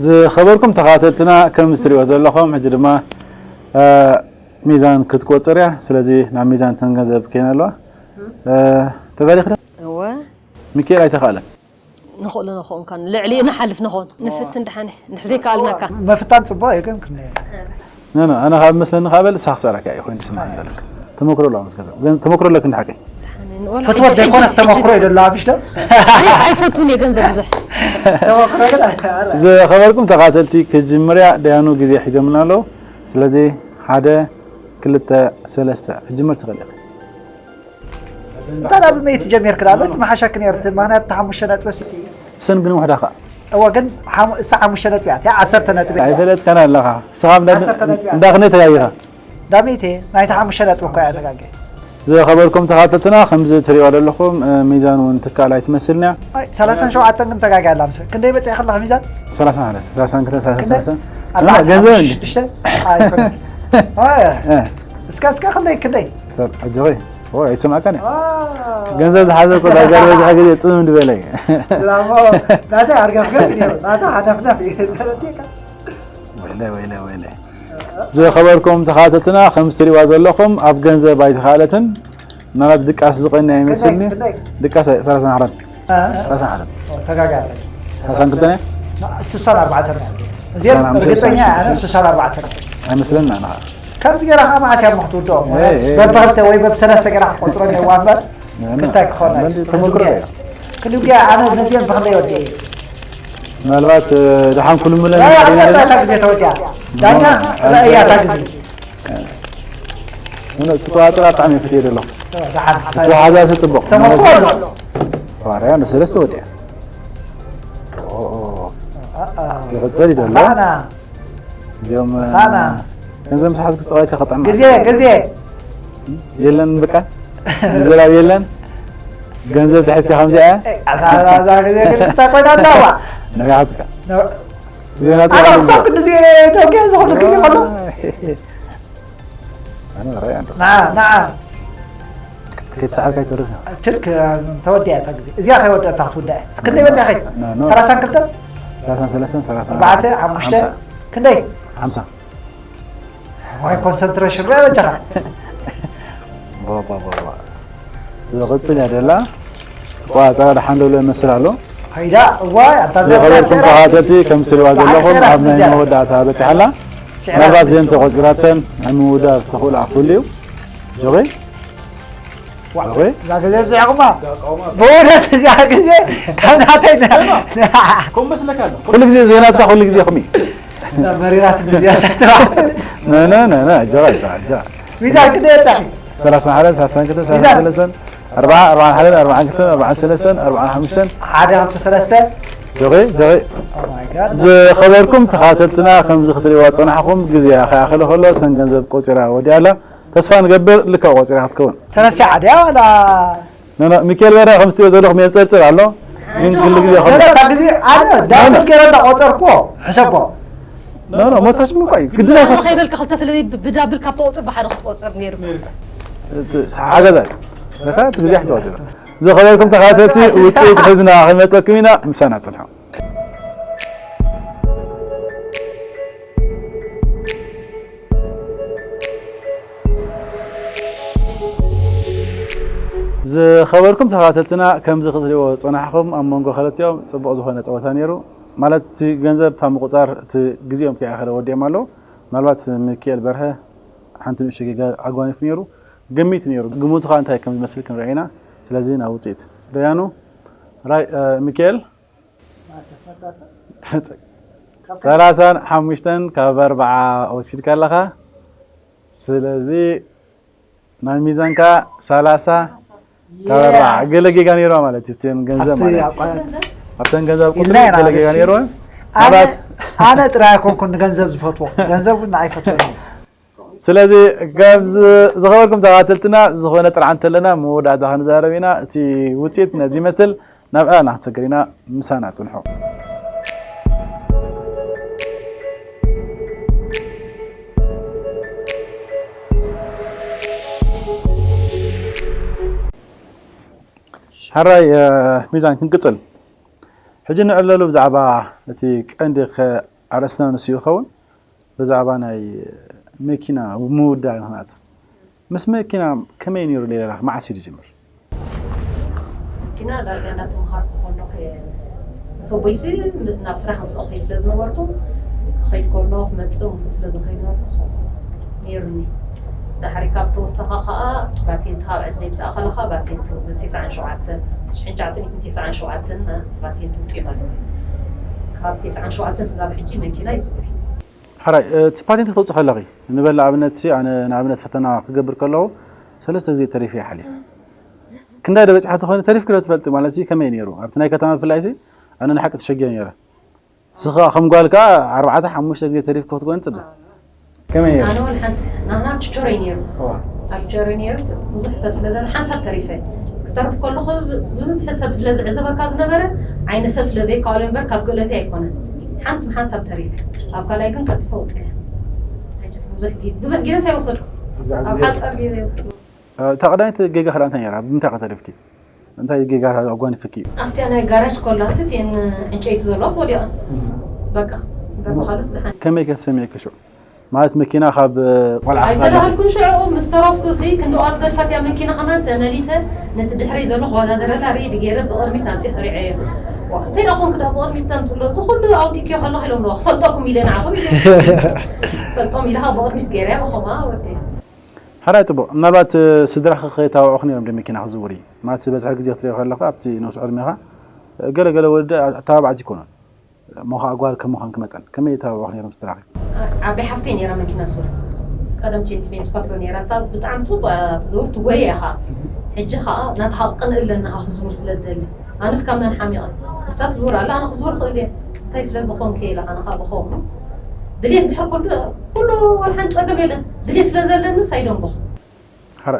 ዝኸበርኩም ተኸታተልትና፣ ከም እትሪእዎ ዘለኹም፣ ሕጂ ድማ፣ እ፣ ሚዛን ክትቆጽር እያ። ስለዚ ናብ ሚዛን ተን ገንዘብ ከይና ኣለዋ። እ፣ ተዳሊኺ ዶ? እወ። ሚካኤል ኣይተኻእለን። ንኽእሎ ንኸውን ካን ልዕሊኡ ንሓልፍ ንኸውን። ንፍትን ደሓን። ንሕዘይ ከኣልናካ። መፍታን ጽቡቕ እዩ፣ ግን ክንደይ? ኖ፣ ኖ፣ ኣነ ካብ መስለኒ ካብ በል ንሳ ክሰርካ እዩ፣ ኮይኑ ስማ ንበለካ። ተመክሮ ኣለዋ ምስ ገንዘብ። ግን ተመክሮ ኣለኪ እንዲ ሓቀይ? ደሓን፣ ንወላ ፍትወት ሕጂ ዘይኮነስ ሕጂ ተመክሮ እዩ ደሎ፣ ኣብሽ ዶ? ኣይ፣ ኣይፈቱን እየ ገንዘብ ብዙሕ። ተመክሮ ግን ኣይ-፣ ኣረ። ዝኸበርኩም ተኻተልቲ፣ ክጅምርያ ደያኑ ግዜ ሒዞምና ኣለዉ። ስለዚ ሓደ፣ ክልተ፣ ሰለስተ፣ ክጅምር ትኽእል ኢኺ። እንታ ናብ መይት ጀሚርክ ዳኣ፣ በቲ መሓሸክ ነይሩ፣ እቲ ምኽንያት እቲ ሓሙሽተ ነጥቢ ሲ-፣ ስን ግን ውሕዳ ኸኣ። እወ፣ ግን ሓሙ-፣ እሳ ሓሙሽተ ነጥቢ እያ፣ እቲኣ ዓሰርተ ነጥቢ እያ። ኣይፈለጥካን ኣለኻ። ንስኻ እንዳ-፣ ዓሰርተ ነጥቢ እያ። እንዳ ክንደይ ተጋጊኻ? ዳሚቴ፣ ናይቲ ሓሙሽተ ነጥቢ እኮ እያ ተጋጊ። ዝኸበርኩም ተኻተልትና፣ ከምዚ ትሪእዋ ዘለኹም፣ እ፣ ሚዛን እውን ትከኣል ኣይትመስልን እያ። ኣይ፣ ሰላሳን ሸውዓተን ግን ተጋጊ ኣላ፣ ምስ ክንደይ በፂሕ ከለኻ ሚዛን? ሰላሳን ሓደ፣ ሰላሳን ክልተ፣ ሰላሳን ክንደይ? ሰላሳን። ኣርባዕተ፣ ገንዘብ ሓሙሽተ፣ እንዲ? ሽዱሽተ? ኣይ፣ ኣይኮነት። ኣይ፣ እ። እስከ፣ እስከ ክንደይ፣ ክንደይ? ሰብ፣ ሕጂ ኸይ? ኦ፣ ኣይትሰምዓካን እያ። ዋ። ገንዘብ ዝሓዘ እኮ ዳርጋ ዝበዝሐ ግዜ ጽምም ዝበለ እዩ። ድራማ ናተይ ኣርገፍገፍ እዩ፣ ናታ ሃነፍነፍ እዩ። ተረዲእካ? ወይለ፣ ወይለ፣ ወይለ። ዝኸበርኩም ተኻተልትና፣ ከም እትሪእዋ ዘለኹም፣ ኣብ ገንዘብ ኣይተኻእለትን። ምናልባት ድቃስ ዝቐንያ ይመስልኒ። ክንደይ? ክንደይ? ድቃስ ሰላሳን ሓራን። እ? ሰላሳን ሓራን። ኦ፣ ተጋግያ። ሰላሳን ክልተን እያ? ስሳን ኣርባዕተን እያ። እዚኦም ስሳን ሓሙሽተ፣ ርግጸኛ እየ ኣነ፣ ስሳን ኣርባዕተን። ኣይመስለኒ ኣነ ኸኣ። ከምዚ ጌራ ኸኣ መዓስ እያ እሞ ክትውድኦ? ኤ፣ ማለት ኤ፣ በብኽልተ ወይ በብሰለስተ ጌራ ክትቆጽሮ እኒአዋ እምበር፣ ኖ፣ ኖ። ክስታይ ክኾን በል ተመክሮ እያ። ክንዲ ጉያ ኣነ ነዚአን ብኽንደይ ወዲኤ እየ። ምናልባት፣ እ፣ ደሓን ኩሉ ምለን ያ፣ ያ፣ ያ፣ እታ ግዜ ተወዲኣ። ዳኛ፣ ኖ፣ ኖ። ረእያ እታ ግዜ። እውነት፣ እቲ ቆጻጽራ ብጣዕሚ እየ ፈትዮ ዘለኹ። ደሓን፣ እቲ ሓዛ ሰብ ጽቡቕ። ተመክሮ ኣሎ። ባርያ ንሰለስተ ወዲኣ። ኦ፣ ኦ። ኣ፣ ኣ። ይቕጽል ይደሎ። ኣና። እዚኦም፣ ኣና። ገንዘብ ምስ ሓዝኩ ዝጠቐካ ከጥዕም ግዜ፣ ማለት እዩ። ግዜ። የለን በቃ። ምዝራብ የለን። ገንዘብ ተሒዝካ ከምዚኣ እያ። ኣታ፣ ኣታ፣ ኣታ ግዜ ግን ክስታይ ኮይና ኣለዋ። ነቢዓትካ። ነ-፣ ግዜ ናትካ ኣታ ገንዘብ። ክሳብ ክንድዚ ደው ገይረ ዝኹሉ ግዜ ከሎ። ኣነ ራእይ ኣለዎ። ንዓ፣ ንዓ። ከይተሳሓልካ ኣይተርፍን። ትልክ ተወዲኣ እታ ግዜ። እዚኣ ከይወደእታ ክትውዳእ። ክንደይ በፂኻ? ኖ፣ ኖ። ሰላሳን ክልተን? ሰላሳን ሰለስተን፣ ሰላሳን ኣርባዕተ፣ ሓሙሽተ። ሓምሳ። ክንደይ? ሓምሳ። ዋይ ኮንሰንትሬሽን ርኣ በጃኻ። ቦ፣ ቦ፣ ቦ፣ ቦ። ዝቕጽል እያ ደላ። ተቋጻሪ ደሓን ደሎ ይመስል ኣሎ። ኸይዳ፣ እዋይ፣ ኣታ ዝኸበርኩም ተኻተልቲ፣ ከም ትሪእዋ ዘለኹም ኣብ ናይ መወዳእታ በጺሓ ኣላ። ምናልባት ዘን ተቖጺራተን ኣብ ምውዳእ ተኽእሎ ኣኽሉ እዩ። ጆኺ? ዋ፣ ጆኺ? እዛ ግዜ ብዚዕኹማ። ብእውነት እዛ ግዜ ካብ ናተይ ን-፣ ከም መስለካ ኣሎ። ኩሉ ግዜ ዜናትካ ኩሉ ግዜ ኹም እዩ። እዛ መሪራት ግዜ ሰተዋት። ነ፣ ነ፣ ነ፣ ነ፣ ጆኺ፣ ጆኺ፣ ጆኺ። ሚዛን ክንደይ በጻኺ? ሰላሳን ሓደን፣ ሰላሳን ክልተን፣ ሚዛን። ሰላሳን ሰለስተን፣ ኣርብዓ፣ ኣርብዓን ሓደን፣ ኣርብዓን ክልተን፣ ኣርብዓን ሰለስተን፣ ኣርብዓን ሓሙሽተን። ሓደ፣ ክልተ፣ ሰለስተ። ጆኺ፣ ጆኺ። Oh my God። ዝኸበርኩም ተኻተልትና፣ ከምዚ ክትሪእዋ ዝጸናሕኩም ግዜ ከይኣኸለ ከሎ፣ እተን ገንዘብ ቆጺራ ወዲኣ ኣላ። ተስፋ ንገብር ልክዕ ቆጺራ ክትከውን። ተረሲዓ ድያ ዋላ? ኖ፣ ኖ፣ ሚካኤል በርሀ ከምዚ ትሪእዎ ዘለኹም የንጸርጽር ኣሎ። ግን ኩሉ ግዜ ከም ነታ ግዜ ኣነ ዳብል ገይረ እንዳቆጸርኩ ሕሰቦ። ኖ፣ ኖ፣ ሞታሽ ምንኳ እዩ። ግድን ኣነ ኣይኮነን። ከይበልካ ክልተ ስለ ዘይ-፣ ብ-፣ ብዳብል ካብ ትቆጽር ብሓደ ክትቆጽር ነይሩ። እቲ፣ እቲ ሓገዝ ኣይ-፣ ለካ እቲ ግዜ ኣይተዋጽእን። ዝኸበርኩም ተኻተልቲ፣ ውጽኢት ሒዝና ክንመጸኩም ኢና። ምሳና ጽንሑ። ዝኸበርኩም ተኸታተልትና፣ ከምዚ ክትሪእዎ ዝጸናሕኩም፣ ኣብ መንጎ ክልቲኦም ጽቡቕ ዝኾነ ጸወታ ነይሩ። ማለት፣ እቲ ገንዘብ ካብ ምቁጻር፣ እቲ ግዜኦም ከይኣኸለ ወዲኦም ኣለዉ። ምናልባት ሚኪኤል በርሀ ሓንቲ ንእሽቶ ጌጋ ኣጓኒፉ ነይሩ። ግምት ነይሩ። ግምቱ ከኣ እንታይ ከም ዝመስል ክንርኢ ኢና። ስለዚ፣ ናብ ውጽኢት። ደያኑ፣ ራይ-፣ እ፣ ሚኪኤል፣ ሰላሳን ሓሙሽተን ካብ ኣርብዓ ወሲድካ ኣለኻ። ስለዚ ናይ ሚዛንካ ሰላሳ ካብ ኣርብዓ። የስ። ገለ ጌጋ ነይርዋ ማለት እዩ፣ እተን ገንዘብ ኣብቲ ማለት እዩ። ኣቋ-፣ ኣብተን ገንዘብ ኢልና ቁጽሪ ኢና ገለ ጌጋ ንሱ። ነይርወን። ኣነ፣ ኣነ ጥራይ ኣይኮንኩን ንገንዘብ ዝፈትዎ፣ ገንዘብ እውን ንዓይ ይፈትወኒ። ስለዚ፣ ካብ ዝ-፣ ዝኸበርኩም ተኸታተልትና፣ ዝኾነ ጥርዓን እንተለና፣ መወዳእታ ክንዛረብ ኢና። እቲ ውጽኢት ነዚ ይመስል። ናብ ዕላልና ክንሰግር ኢና። ምሳና ጽንሑ። ሕራይ፣ እ፣ ሚዛን ክንቅጽል። ሕጂ ንዕለሉ ብዛዕባ እቲ ቀንዲ ከ-፣ ኣርእስትና ንሱ ይኸውን። ብዛዕባ ናይ መኪና ምውዳእ ንክንኣቱ፣ ምስ መኪና ከመይ ነይሩ ሌላኻ? መዓስ እዩ ዝጅምር? መኪና ዳርጋ እንዳተምሃርኩ ከለኹ እየ ተሰቦይሲ ናብ ስራሕ ምስኦ ከይድ ስለ ዝነበርኩ፣ ክኸይድ ከሎ ክመፅእ ምስ ስለ ዝኸይድ ነበርኩ ነይሩኒ። ድሕሪ ካብ ተወሰኻ ከዓ ፓቴንት ካብ ዕድመ ምስ ኣኸለ ከዓ ፓቴንት ብ ተስዓን ሸውዓተን ሽሕን ትሽዓተ ሚእትን ተስዓን ሸውዓተን ፓቴንት ውፅእ ማለት እዩ። ካብ ተስዓን ሸውዓተን ስጋብ ሕጂ መኪና ይዝውር። ሓራይ እቲ ፓቴንት ከተውፅእ ከለኺ፣ ንበል ንኣብነት ሲ ኣነ ንኣብነት ፈተና ክገብር ከለኹ ሰለስተ ግዜ ተሪፈ ይሓሊፍ። ክንዳይ ዶ በፂሓ ተኾነ ተሪፍ ክሎ ትፈልጥ ማለት ሲ ከመይ ነይሩ ኣብቲ ናይ ከተማ ብፍላይ ሲ ኣነ ንሓቂ ተሸጊረ ነይረ። ስኻ ከም ጓል ከዓ ኣርባዕተ ሓሙሽተ ግዜ ተሪፍ ክትኮን ፅበ ከመይ ነይሩ? ኣነ ወላ ሓንቲ ናህና ችቾረይ ነይሩ። ኣብ ጆሪ ነይሩ ብዙሕ ሰብ ስለ ዘሎ ሓንሳብ ተሪፈ ክተርፍ ከለኹ ብብዝሒ ሰብ ስለ ዝዕዘበካ ዝነበረ ዓይኒ ሰብ ስለ ዘይከኣሎ እምበር ካብ ክእለተይ ኣይኮነን። ሓንቲ ሓንሳብ ተሪፈ ኣብ ካልኣይ ግን ቀልጢፈ ውፅእ። ሕጅስ ብዙሕ ግዜ ብዙሕ ግዜ ሳይወሰድኩ ኣብ ሓፃር ግዜ እታ ቀዳመይቲ ጌጋ ከ እንታይ ነይራ? ብምንታይ ከ ተሪፍኪ? እንታይ ጌጋ ኣጓኒፍኪ? ኣብቲያ ናይ ጋራጅ ኮላስ እቲን ዕንጨይቲ ዘለዋስ ወዲቐን በቃ በቃ ካልስ ድሓን። ከመይ ከ ተሰሚዕኪ ሽዑ? ማለት መኪና ካብ ቆልዓ ክሳብ ኣይተዳሃልኩን ሽዑ ምስ ተረፍኩ ሲ ክንድዋ ዝገድፋት እያ መኪና ከማን ተመሊሰ ነቲ ድሕረይ ዘሎ ክወዳደረላ ሪድ ገይረ ብቕድሚት ኣምፅእ ተሪዐዮ። እንታይ ደኣ ኮንክ ደኣ ብቕድሚት ተምፅእ ኣሎ እዚ ኩሉ ኣውዲእክዮ ከለኹ ኢሎም ኣለዋ ክሰልጠኩም ኢለ ንዓኹም ኢለ ሰልጦም ኢለ ካብ ብቕድሚት ገይረያ ብኸማ ወደይ። ሓራይ ፅቡቕ። ምናልባት ስድራኺ ከየተባብዑኺ ነይሮም ዶ መኪና ክዝውሪ? ማለት ዝበዝሐ ግዜ ክትሪኦ ከለኺ ኣብቲ ነብሲ ዕድሜኻ ገለ ገለ ወለዲ ኣተባባዕቲ ኣይኮኑን። እሞ ኸዓ ጓል ከም ምዃንኪ መጠን ከመይ የተባብዑኺ ነይሮም ስድራኺ? ዓባይ ሓፍተይ ነይራ መኪና ትዞር። ቀደም ቼንት ሜንት ኳትሮ ነይራታ ብጣዕሚ ፅቡቕ እያ ትዞር ትጎየ እያ ኸዓ። ሕጂ ኸዓ ናትኻ ቅንእ ኣለና ኸዓ ክትዝውር ስለ ትደሊ። ኣነስ ካብ መን ሓሚቐ? ንሳ ትዝውር ኣላ ኣነ ክዝውር ክእል እየ። እንታይ ስለ ዝኾንኩ እየ ኢላ ኸዓ ንኻ ብኸምኡ ድልየት ድሕር ኩሉ ኩሉ ዋላ ሓንቲ ፀገም የለን። ድልየት ስለ ዘለኒ ሳይደንጎ። ሓራ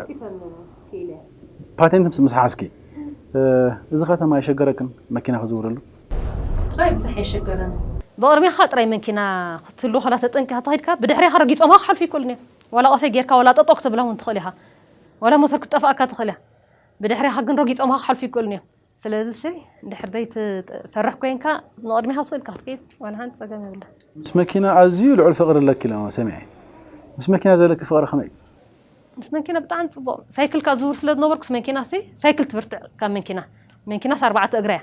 ፓቴንት ምስ ምስ ሓዝኪ እዚ ከተማ የሸገረክን መኪና ክዝውረሉ? ጥራይ ብዙሕ የሸገረን። ብቕድሜኻ ጥራይ መንኪና ክትህሉ ከላ ተጠንቂኻ ተኸይድካ ብድሕሬኻ ረጊጾምኻ ክሓልፉ ይክእሉን እዮም። ዋላ ቐሰይ ጌርካ ዋላ ጠጠው ክትብላ እውን ትኽእል ኢኻ። ዋላ ሞተር ክትጠፍኣካ ትኽእል እያ። ብድሕሬኻ ግን ረጊጾምኻ ክሓልፉ ይክእሉን እዮም። ስለዚ ሲ እንድሕር ዘይትፈርሕ ኮይንካ ንቕድሜኻ ስቕ ኢልካ ክትከይድ ዋላ ሓንቲ ጸገም የብላን። ምስ መኪና ኣዝዩ ልዑል ፍቕሪ ኣለኪ ኢለ ሰሚዐ። ምስ መኪና ዘለኪ ፍቕሪ ከመይ እዩ? ምስ መኪና ብጣዕሚ ጽቡቕ። ሳይክል ከኣ ዝዝውር ስለ ዝነበርኩስ መኪናሲ ሳይክል ትብርትዕ ካብ መኪና። መኪናስ ኣርባዕተ እግራ እያ።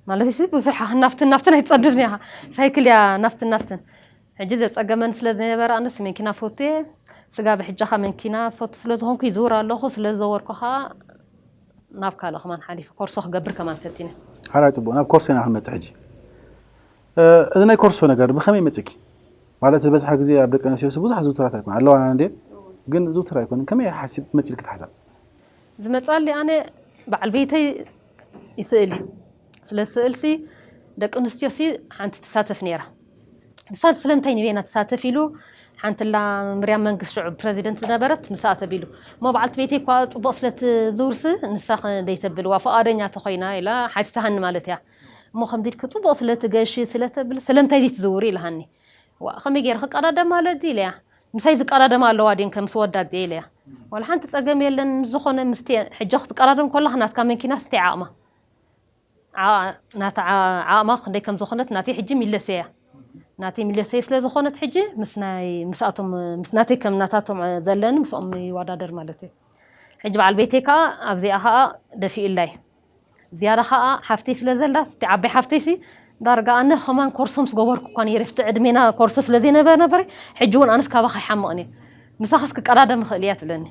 ማለትሲ ብዙሕ ናፍትን ናፍትን ኣይትጸድፍን ኢኻ። ሳይክል እያ ናፍትን ናፍትን። ሕጂ ዘጸገመኒ ስለ ዝነበረ ኣነስ መኪና ፈቱ እየ። ስጋብ ሕጂ ከኣ መኪና ፈቱ ስለ ዝኾንኩ ይዝውር ኣለኹ። ስለ ዝዘወርኩ ከኣ ናብ ካልእ ከማን ሓሊፈ ኮርሶ ክገብር ከማን ፈቲነ። ሓራይ ጽቡቕ። ናብ ኮርሶ ኢና ክንመጽእ ሕጂ። እዚ ናይ ኮርሶ ነገር ብኸመይ መጺኪ? ማለት ዝበዝሓ ግዜ ኣብ ደቂ ኣንስትዮ ብዙሕ ዝውቱራት ኣይኮን ኣለዋ እንዴ ግን ዝውቱር ኣይኮን ከመይ ሓሲብ መጺልኪ ትሓሳብ? ዝመጻሊ ኣነ በዓል ቤተይ ይስእል እዩ። ስለ ስእልሲ ደቂ ኣንስትዮ ሲ ሓንቲ ትሳተፍ ነይራ። ንሳ ስለምንታይ ንቤና ትሳተፍ ኢሉ ሓንትላ ምርያም መንግስት ሽዑ ፕረዚደንት ዝነበረት ምስኣ ተቢሉ እሞ በዓልቲ ቤተይ እኳ ጽቡቕ ስለ ትዝውርሲ ንሳ ክንደይ ተብል ዋ ፍቓደኛ ተኾይና ኢላ ሓቲታሃኒ ማለት እያ። እሞ ከምዚ ኢልኪ ጽቡቕ ስለ ትገሺ ስለ ተብል ስለምንታይ እዚ ትዝውሪ ኢልሃኒ። ዋ ከመይ ገይረ ክቀዳደም ማለት ድዩ ኢለያ። ምሳይ ዝቀዳደማ ኣለዋ ድን ከም ምስ ወዳት ድየ ኢለያ። ዋላ ሓንቲ ጸገም የለን ምስ ዝኾነ ምስቲ ሕጂ ክትቀዳደም ከለኻ ናትካ መንኪና ስታይ ዓቕማ ናታ ዓቕማ ክንደይ ከም ዝኾነት ናተይ ሕጂ ሚለሰያ ናተይ ሚለሰይ ስለ ዝኾነት ሕጂ ምስ ናይ ምስኣቶም ምስ ናተይ ከም ናታቶም ዘለኒ ምስኦም ይወዳደር ማለት እዩ። ሕጂ በዓል ቤተይ ከዓ ኣብዚኣ ከዓ ደፊኡላይ ዝያዳ ከዓ ሓፍተይ ስለ ዘላ እቲ ዓባይ ሓፍተይሲ ዳርጋ ኣነ ከማን ኮርሶ ምስ ገበርኩ እኳ ነይረ ፍቲ ዕድሜና ኮርሶ ስለ ዘይነበረ ነበረ ሕጂ እውን ኣነስ ካባኻ ይሓምቕን እየ ምሳኻስ ክቀዳደም ይኽእል እያ ትብለኒ።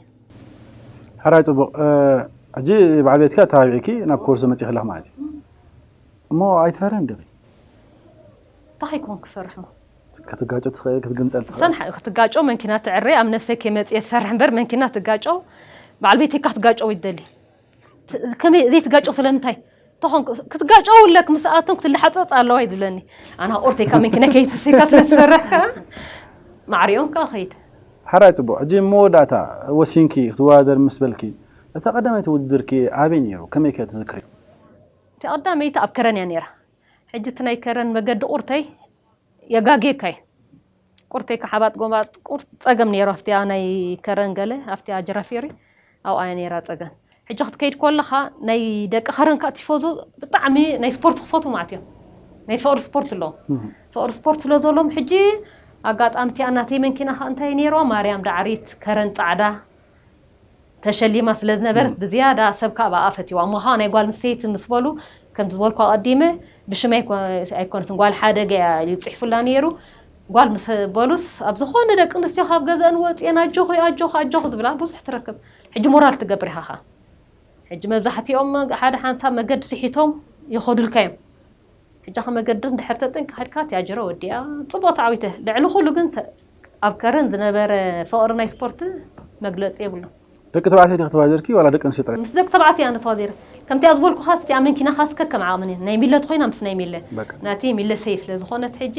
ሕራይ ፅቡቕ ሕጂ በዓል ቤትካ ተባቢዕኪ ናብ ኮርሶ መፂ ከለኽ ማለት እዩ እሞ ኣይትፈርህን ዲኺ? እንታይ ይኮን ክፈርሕ ሞ ክትጋጮ ትኽእል ክትግምጠል ትኽእል ክትጋጮ መንኪና ትዕረ ኣብ ነፍሰይ ከይመፅእ ትፈርሕ እምበር መንኪና ትጋጮ በዓል ቤተይካ ክትጋጨው ይደሊ ከመይ ዘይትጋጨው ስለምንታይ ተኾን ክትጋጨው ኣለክ ምስኣቶም ክትለሓፀፅ ኣለዋ እዩ ዝብለኒ ኣና ቁርተይ ካብ መንኪና ከይትስካ ስለ ዝፈረሕካ ማዕሪኦም ከዓ ኸይድ ሓራይ ፅቡቅ ሕጂ መወዳእታ ወሲንኪ ክትወዳደር ምስ በልኪ እታ ቀዳመይቲ ውድድርኪ ኣበይ ነይሩ ከመይ ከ ትዝክሪ እቲ ቀዳመይቲ ኣብ ከረን እያ ነይራ ሕጂ እቲ ናይ ከረን መገዲ ቁርተይ የጋግየካ እዩ ቁርተይ ከሓባጥ ጎባጥ ቁርት ፀገም ነይሩ ኣብቲያ ናይ ከረን ገለ ኣብቲያ ጅራፌሪ ኣብኣ ነይራ ፀገም ሕጂ ክትከይድ ከለኻ ናይ ደቂ ከረን ከዓ ቲፎዞ ብጣዕሚ ናይ ስፖርት ክፈቱ ማለት እዮም ናይ ፍቕሪ ስፖርት ኣሎ። ፍቕሪ ስፖርት ስለ ዘሎም ሕጂ ኣጋጣሚ እቲኣ ናተይ መንኪና ከዓ እንታይ ነይርዋ፣ ማርያም ዳዕሪት ከረን ፃዕዳ ተሸሊማ ስለ ዝነበረት ብዝያዳ ሰብ ከዓ ብኣኣ ፈትዋ። እሞ ከዓ ናይ ጓል ኣንስተይቲ ምስ በሉ፣ ከም ዝበልኩ ኣቐዲመ፣ ብሽመይ ኣይኮ-፣ ኣይኮነትን፣ ጓል ሓደገ እያ ኢሉ ይፅሕፉላ ነይሩ። ጓል ምስ በሉስ ኣብ ዝኾነ ደቂ ኣንስትዮ ካብ ገዘአን ወፅየን ኣጆኺ ኣጆኺ ኣጆኺ ዝብላ ብዙሕ ትረክብ። ሕጂ ሞራል ትገብር ኢኻ ከዓ። ሕጂ መብዛሕትኦም ሓደ ሓንሳብ መገዲ ስሒቶም ይኸዱልካ እዮም። ሕጂ ከ መገዲ እንድሕር ተጠንቂቕካ ሄድካ ቲያጀሮ ወዲኣ ጽቡቕ ተዓዊተ። ልዕሊ ኩሉ ግን ሰ-፣ ኣብ ከረን ዝነበረ ፍቕሪ ናይ ስፖርት መግለጺ የብሉን። ደቂ ተባዕትዮ ዲኺ ተዋዘርኪ ዋላ ደቂ ኣንስትዮ ጥራይ? ምስ ደቂ ተባዕትዮ ኣነ ተዋዚረ። ከምቲ ኣብ ዝበልኩኻ ስቲ ኣብ መንኪናኻ እስከ ከም ዓቕምኒ ናይ ሚለ ተኾይና ምስ ናይ ሚለ። በቃ። ናቲ ሚለ ሰይ ስለ ዝኾነት ሕጂ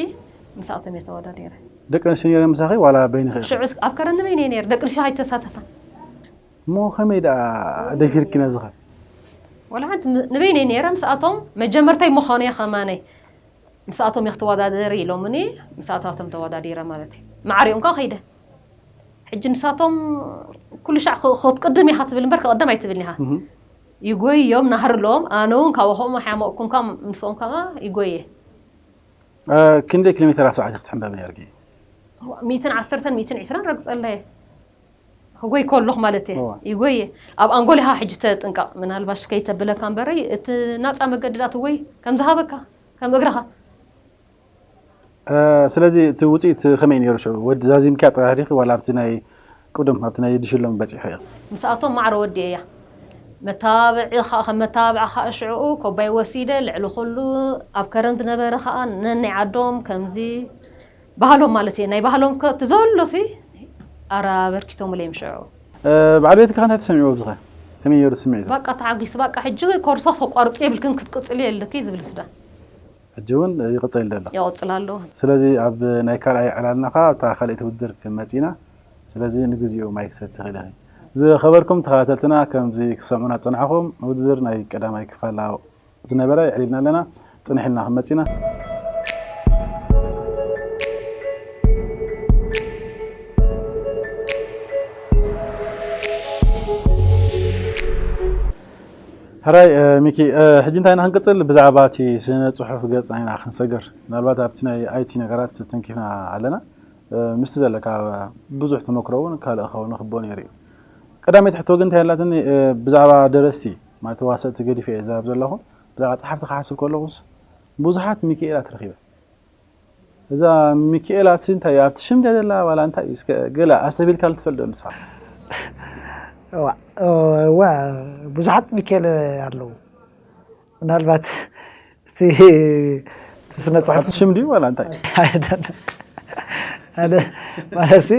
ምስኣቶም እየ ተወዳዲረ። ደቂ ኣንስትዮ ነይረን ምሳኺ ዋላ በይንኺ ኢኺ? ሽዑ ኣብ ከረን ንበይነይ ነይረ። ደቂ ኣንስትዮ ኣይተሳተፋን። እሞ ከመይ ደኣ ደፊርኪ ነዚ ኸ? ወላ ሓንቲ ም-፣ ንበይነይ ነይረ ምስኣቶም መጀመርታይ ምዃኑ እየ ከማነይ። ምስኣቶም እየ ክትወዳደሪ ኢሎምኒ፣ ምስኣታቶም ተወዳዲረ ማለት እዩ። ማዕሪኦም ከ ከይደ። ሕጂ ንሳቶም ኩሉ ሻዕ ክ-፣ ክትቅድም ኢኻ ትብል እምበር ክቕደም ኣይትብልን ኢኻ። እህ። ይጎይዮም፣ ናህርሎም፣ ኣነ እውን ካባኹም ኣይሓመቕኩን፣ ካብ ምስኦም ከማ ይጎየ። እ፣ ክንደይ ኪሎ ሜተር ኣብ ሰዓት ኢኺ ትሕንበቢ ነይርኪ? ሚእትን ዓሰርተን ሚእትን ዕስራን ረግጸለየ። ክጎይ ከለኹ ማለት እየ። እዋ። ይጎየ። ኣብ ኣንጎሊኻ ሕጂ ተጥንቀቕ፣ ምናልባሽ ከይተብለካ እምበረይ፣ እቲ ናጻ መገዲ ዳ ትጎይ ከም ዝሃበካ፣ ከም እግርኻ። እ፣ ስለዚ እቲ ውጽኢት ከመይ ነይሩ ሽዑ? ወዲ ዛዚምክያ ጥራሕ ዲኺ ዋላ ኣብቲ ናይ ቅድም፣ ኣብቲ ናይ ድሽሎም በጺሑ ኢኺ? ምስኣቶም ማዕረ ወዲኤያ። መተባብዒ ኸኣ፣ ከም መተባብዒ ኸኣ ሽዑኡ ኮባይ ወሲደ፣ ልዕሊ ኩሉ ኣብ ከረን ዝነበረ ኸኣ ነናይ ዓዶም ከምዚ ባህሎም ማለት እየ። ናይ ባህሎም ከ እቲ ዘሎሲ ኣራ ኣበርኪቶምለይ ምሸዑ። እ፣ በዓል ቤትካ እንታይ ተሰሚዕዎ ኣብዚ ኸ? ከመይ ነይሩ ስምዒቱ? ባቃ ተሓጒሱ፣ ባቃ ሕጂ ኮርሶ ተቋርጽ የብልክን ክትቅጽሊ የለኪ ዝብል ስዳ። ሕጂ እውን ይቕጽል ደሎ። ይቕጽል ኣሎ። ስለዚ ኣብ ናይ ካልኣይ ዕላልና ኸኣ ኣብታ ካልኣይቲ ውድድር ክንመጽእ ኢና። ስለዚ ንግዚኡ ማይክ ክሰቲ ይኽእል ኢኺ። ዝኸበርኩም ተኸታተልትና ከምዚ ክሰምዑና ዝጸናሕኹም ውድድር ናይ ቀዳማይ ክፋል ዝነበረ የዕሊልና ኣለና። ጽንሕ ኢልና ክንመጽእ ኢና። ሕራይ፣ እ፣ ሚኪ፣ እ፣ ሕጂ እንታይ ኢና ክንቅጽል? ብዛዕባ እቲ ስነ ጽሑፍ ገጽና ኢና ክንሰግር። ምናልባት ኣብቲ ናይ ኣይቲ ነገራት ተንኪፍና ኣለና። እ፣ ምስቲ ዘለካ ብዙሕ ተመክሮ እውን ካልእ ክኸውን ክቦ ነይሩ እዩ። ቀዳመይቲ ሕቶ ግን እንታይ ኣላትኒ፣ እ፣ ብዛዕባ ደረስቲ፣ ማለት ተዋሰእቲ ገዲፈ እየ ዝዛረብ ዘለኹ። ብዛዕባ ጸሓፍቲ ክሓስብ ከለኹስ ብዙሓት ሚኪኤላት ረኺበ። እዛ ሚኪኤላት ሲ እንታይ ኣብቲ ሽም ድያ ዘላ ዋላ እንታይ? እስከ ገለ ኣስተብሂልካ ትፈልጥ ዶ ንስኻ? እዋ፣ እዋ፣ ብዙሓት ሚኪኤል ኣለዉ። ምናልባት እቲ፣ እቲ ስነ ጽሑፍ ኣብቲ ሽም ድዩ ዋላ እንታይ? ኣይደለም። ኣነ ማለት ሲ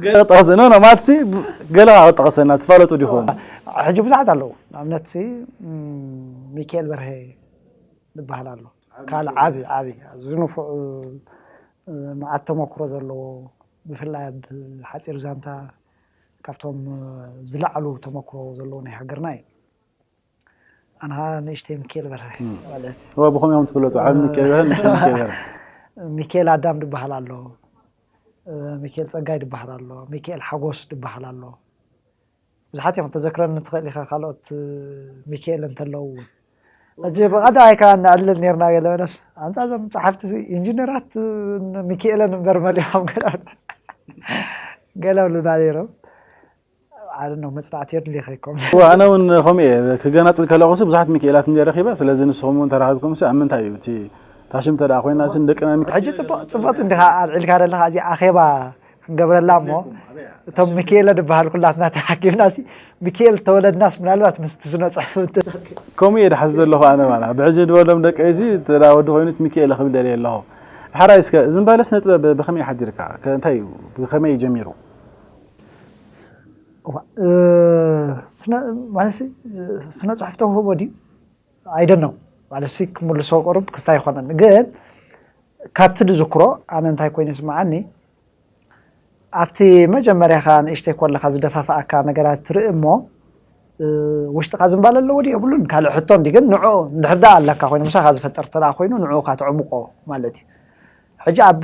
ገለ ጠቕሰ-፣ ኖ፣ ኖ፣ ማለት ሲ ገለ ካብ ጠቕሰና ትፋለጡ ዲኹም? ሕጂ ብዙሓት ኣለዉ። ንኣብነት ሲ፣ ም፣ ሚኪኤል በርሀ ዝበሃል ኣሎ። ካልእ ዓቢ፣ ዓቢ፣ ኣዝዩ ንፉዕ፣ እ፣ መዓት ተመክሮ ዘለዎ፣ ብፍላይ ኣብ ሓጺር ዛንታ ካብቶም፣ እ፣ ዝለዓሉ ተመክሮ ዘለዎ ናይ ሃገርና እዩ። ኣነ ኸኣ ንእሽተይ ሚኪኤል በርሀ እም። ማለት። እዋ፣ ብኸምኡ እዮም ትፍለጡ፣ ዓቢ ሚኪኤል በርሀ፣ ንእሽተይ ሚኪኤል በርሀ። ሚኪኤል ኣዳም ዝበሃል ኣሎ፣ እ፣ ሚኪኤል ጸጋይ ዝበሃል ኣሎ፣ ሚኪኤል ሓጎስ ዝበሃል ኣሎ። ብዙሓት እዮም፣ ተዘክረኒ ትኽእል ኢኻ፣ ካልኦት ሚኪኤል እንተለዉ እውን። ሕጂ ብቐዳማይ ከኣ ነዕልል ኔርና፣ ገለ መለስ ኣንታ እዞም ጸሓፍቲ ኢንጂነራት ሚኪኤለን እምበር መሊኦም ገለ፣ ገለ ብሉና ነይሮም። I don't know፣ መጽናዕቲ የድልየካ ይኮን። እዋ፣ ኣነ እውን ከምኡ እየ። ክገናጽል ከለኹሲ ብዙሓት ሚኪኤላት እንድየ ረኺበ። ስለዚ ንስኹም እውን ተራኺብኩምሲ ኣብ ምንታይ እዩ እቲ ታሽም እንተ ደኣ ኮይናሲ ንደቅና ሚኪ-፣ ሕጂ ጽቡቕ፣ ጽቡቕቲ እንዲኻ ኣልዒልካ ዘለኻ፣ እዚ ኣኼባ ክንገብረላ እሞ፣ እቶም ሚኪኤለ ድበሃል ኩላትና ተኣኪብናሲ፣ ሚኪኤል ተወለድናስ ምናልባት ምስቲ ስነ ጽሑፍ እንተ-፣ ከምኡ እየ ድሓስብ ዘለኹ ኣነ። ማላ ብሕጂ ድበሎም ደቀይሲ፣ ተዳ ወዲ ኮይኑስ ሚኪኤለ ክብል ደልየ ኣለኹ። ሓራይ እስከ፣ ዝንባለ ስነ ጥበብ ብኸመይ ሓዲርካ? ከ-፣ እንታይ እዩ? ብኸመይ እዩ ጀሚሩ? እዋ፣ እ፣ ስነ-፣ ማለትሲ፣ ስነ ጽሑፍ ተውህቦ ድዩ? I don't know። ማለትሲ ክምልሶ ቅሩብ ክስታይ ኣይኮነን። ግን ካብቲ ዝዝክሮ ኣነ እንታይ ኮይኑ ይስምዓኒ፣ ኣብቲ መጀመርያ ኸኣ ንእሽተይ ከለኻ ዝደፋፍኣካ ነገራት ትርኢ እሞ፣ እ፣ ውሽጥኻ ዝንባለ ኣለዎ ድዩ የብሉን ካልእ ሕቶ እንዲ፣ ግን ንዕኡ እንድሕር ደኣ ኣለካ ኮይኑ ምሳኻ ዝፈጠር እንተ ደኣ ኮይኑ ንዕኡ ኸኣ ተዕምቆ ማለት እዩ። ሕጂ ኣብ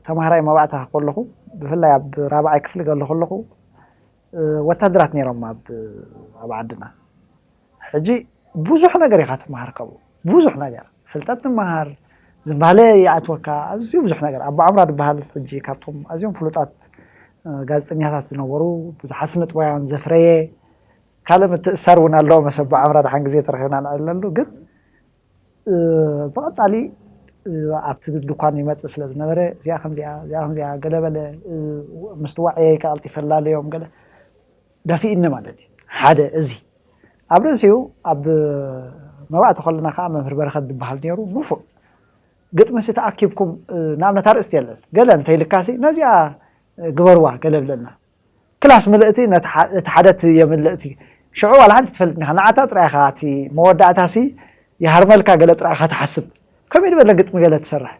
ተማሃራይ መባእታ ከለኹ፣ ብፍላይ ኣብ ራብዓይ ክፍሊ ገለ ከለኹ፣ እ፣ ወታደራት ነይሮም ኣብ፣ ኣብ ዓድና። ሕጂ ብዙሕ ነገር ኢኻ ትመሃር ካብኡ፣ ብዙሕ ነገር ፍልጠት ትመሃር፣ ዝንባለ ይኣትወካ፣ ኣዝዩ ብዙሕ ነገር። ኣቦ ዓምራ ዝበሃል ሕጂ ካብቶም ኣዝዮም ፍሉጣት ጋዜጠኛታት ዝነበሩ፣ ብዙሓት ስነጥበባውያን ዘፍረየ፣ ካልእ ምትእሳር እውን ኣለዎ። መሰ ኣቦ ዓምራ ደሓን ግዜ ተረኺብና ንዕለሉ። ግን ብቐጻሊ ኣብቲ ድኳን ይመጽእ ስለ ዝነበረ፣ እዚኣ ከምዚኣ፣ እዚኣ ከምዚኣ፣ ገለ በለ፣ ምስቲ ዋዕየይ ከኣ ቀልጢፈ ላለዮም ገለ ደፊእኒ ማለት እዩ። ሓደ እዚ ኣብ ርእሲኡ ኣብ መባእቲ ከለና ከኣ መምህር በረኸት ዝበሃል ነይሩ፣ ንፉዕ ግጥሚ ሲ ተኣኪብኩም፣ ንኣብነት ኣርእስቲ የለን፣ ገለ እንተይልካሲ ነዚኣ ግበርዋ ገለ ብለና። ክላስ ምልእቲ ነቲ ሓደ እቲ የምልእቲ። ሽዑ ዋላ ሓንቲ ትፈልጥ ዲኻ፣ ንዓታ ጥራይ ኢኻ እቲ መወዳእታሲ ይሃርመልካ ገለ ጥራይ ኢኻ ትሓስብ። ከመይ ዝበለ ግጥሚ ገለ ትሰርሕ።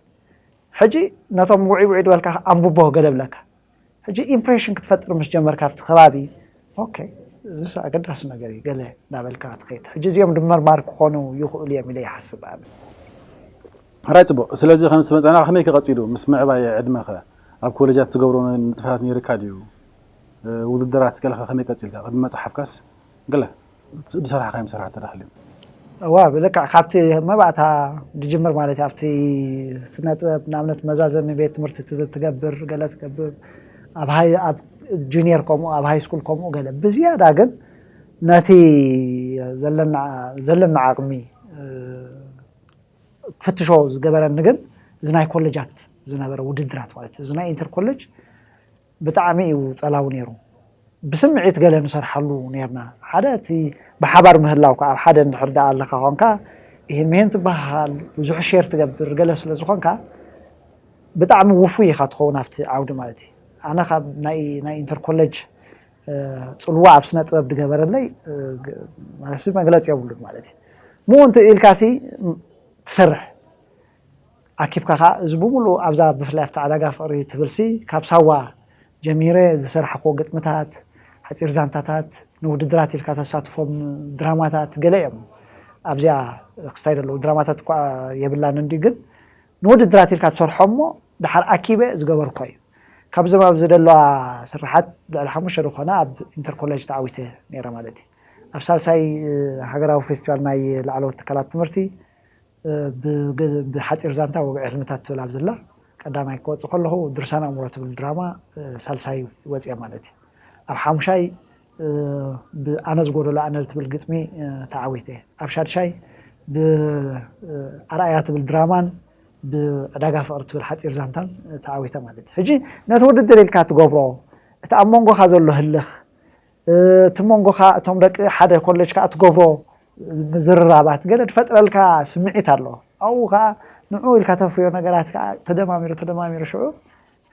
ሕጂ ነቶም ውዑይ ውዑይ ዝበልካ ኣንብቦ ገለ ብለካ። ሕጂ ኢምፕሬሽን ክትፈጥር ምስ ጀመርካ ኣብቲ ከባቢ፣ ኦኬ፣ እዚስ ኣገዳሲ ነገር እዩ ገለ እናበልካ ትኸይድ። ሕጂ እዚኦም ድመርማር ክኾኑ ይኽእሉ እዮም ኢለ ይሓስብ ኣነ። ሕራይ ጽቡቕ። ስለዚ ከም ዝተመጸና ከመይ ከ ቀጺሉ? ምስ ምዕባይ ዕድመኸ ኣብ ኮሌጃት ትገብሮ ንጥፈታት ነይርካ ድዩ? ውድድራት ገለኸ ከመይ ቀጺልካ? ቅድሚ መጽሓፍካስ ገለ ዝሰራሕካዮም ስራሓት ተዳህልዩ? እዋ ብልክዕ ካብቲ መባእታ ድጅምር ማለት እዩ። ኣብቲ ስነ ጥበብ ንኣብነት መዛዘሚ ቤት ትምህርቲ ትገብር ገለ ትገብር ኣብ ጁኒየር ከምኡ ኣብ ሃይ ስኩል ከምኡ ገለ ብዝያዳ ግን ነቲ ዘለና ዓቕሚ ክፍትሾ ዝገበረኒ ግን እዚ ናይ ኮለጃት ዝነበረ ውድድራት ማለት እዩ። እዚ ናይ ኢንተር ኮለጅ ብጣዕሚ እዩ ጸላዊ ነይሩ። ብስምዒት ገለ ንሰርሓሉ ነርና። ሓደ እቲ ብሓባር ምህላው ከዓ ኣብ ሓደ እንድሕር ደኣ ኣለኻ ኾንካ ይህን ምሄን ትበሃል ብዙሕ ሼር ትገብር ገለ ስለ ዝኾንካ ብጣዕሚ ውፉይ ኢኻ ትኸውን ኣብቲ ዓውዲ ማለት እዩ። ኣነ ካብ ናይ ናይ ኢንተር ኮለጅ ጽልዋ ኣብ ስነ ጥበብ ዝገበረለይ ማለት መግለፂ የብሉን ማለት እዩ። ምኡ እንተ ኢልካ ሲ ትሰርሕ ኣኪብካ ከዓ እዚ ብምሉእ ኣብዛ ብፍላይ ኣብቲ ዕዳጋ ፍቕሪ ትብል ሲ ካብ ሳዋ ጀሚረ ዝሰራሕክዎ ግጥምታት፣ ሓፂር ዛንታታት፣ ንውድድራት ኢልካ ተሳትፎም ድራማታት ገለ እዮም ኣብዚኣ ክስታይ ዘለዉ። ድራማታት እኳ የብላን እንዲ ግን ንውድድራት ኢልካ ትሰርሖ እሞ ድሓር ኣኪበ ዝገበርኮ እዩ። ካብዞም ኣብዚ ዘለዋ ስርሓት ልዕሊ ሓሙሽተ ዝኾና ኣብ ኢንተር ኮሌጅ ተዓዊተ ነይረ ማለት እዩ። ኣብ ሳልሳይ ሃገራዊ ፌስቲቫል ናይ ላዕለዎት ትካላት ትምህርቲ ብሓፂር ዛንታ ወግዒ ሕልምታት ትብል ኣብ ዘላ ቀዳማይ ክወፅእ ከለኹ ድርሳን ኣእምሮ ትብል ድራማ ሳልሳይ ወፅያ ማለት እዩ። ኣብ ሓሙሻይ ብኣነ ዝጎደሎ ኣነ ትብል ግጥሚ ተዓዊተ። ኣብ ሻድሻይ ብኣርኣያ ትብል ድራማን ብዕዳጋ ፍቕሪ ትብል ሓፂር ዛንታን ተዓዊተ ማለት እዩ። ሕጂ ነቲ ውድድር ኢልካ ትገብሮ እቲ ኣብ መንጎኻ ዘሎ ህልኽ እቲ መንጎኻ እቶም ደቂ ሓደ ኮሌጅ ከዓ ትገብሮ ምዝርራባት ገለ ትፈጥረልካ ስምዒት ኣሎ። ኣብኡ ከዓ ንዑ ኢልካ ተፍርዮ ነገራት ከዓ ተደማሚሩ ተደማሚሩ ሽዑ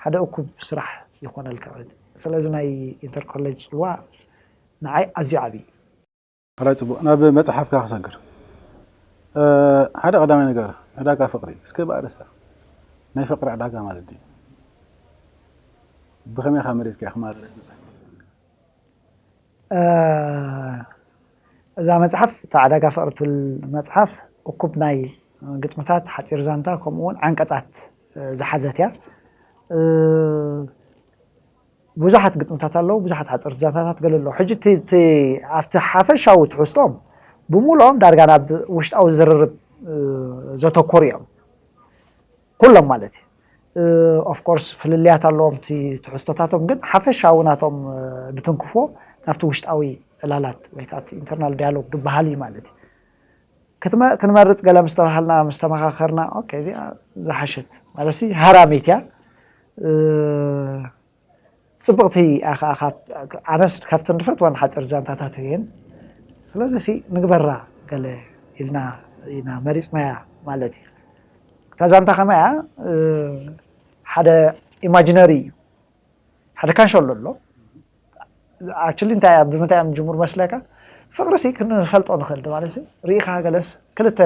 ሓደ እኩብ ስራሕ ይኾነልካ ማለት እዩ። ስለዚ ናይ ኢንተር ኮሌጅ ፅልዋ ንዓይ ኣዝዩ ዓብዪ እዩ። ሕራይ ፅቡቕ ናብ መፅሓፍካ ክሰግር ሓደ ቀዳማይ ነገር ዕዳጋ ፍቕሪ እስከ ብኣርእስታ ናይ ፍቕሪ ዕዳጋ ማለት ድዩ? ብኸመይ ኢኻ መሪፅካ ኢኻ ማለት መፅሓፍ እዛ መፅሓፍ እታ ዕዳጋ ፍቕሪ ትብል መፅሓፍ እኩብ ናይ ግጥምታት ሓፂር ዛንታ ከምኡ እውን ዓንቀፃት ዝሓዘት እያ። ብዙሓት ግጥምታት ኣለዉ፣ ብዙሓት ሓፀርቲ ዛንታታት ገለ ኣለዉ። ሕጂ እቲ ኣብቲ ሓፈሻዊ ትሕዝቶም ብምሉኦም ዳርጋ ናብ ውሽጣዊ ዝርርብ ዘተኮሩ እዮም ኩሎም ማለት እዩ። ኦፍኮርስ ፍልልያት ኣለዎም እቲ ትሕዝቶታቶም፣ ግን ሓፈሻዊ ናቶም ድትንክፎ ናብቲ ውሽጣዊ ዕላላት ወይ ከዓ ኢንተርናል ዳያሎግ ዝበሃል እዩ ማለት እዩ። ክንመርፅ ገለ ምስ ተባሃልና ምስ ተመኻኸርና ኦኬ እዚኣ ዝሓሸት ማለት ሃራሚት እያ። ፅብቕቲ እያ ከዓ ካብ ኣነስ ካብተን ዝፈትወን ሓፂር ዛንታታት እየን። ስለዚ ሲ ንግበራ ገለ ኢልና ኢና መሪፅናያ ማለት እዩ። እታ ዛንታ ከመይ እያ? ሓደ ኢማጂነሪ እዩ፣ ሓደ ካንሸሎ ኣሎ። ኣክቹሊ እንታይ እያ ብምንታይ እያ ምጅምር መስለካ? ፍቕሪ ሲ ክንፈልጦ ንኽእል ማለት ሲ ርኢኻ ገለስ ክልተ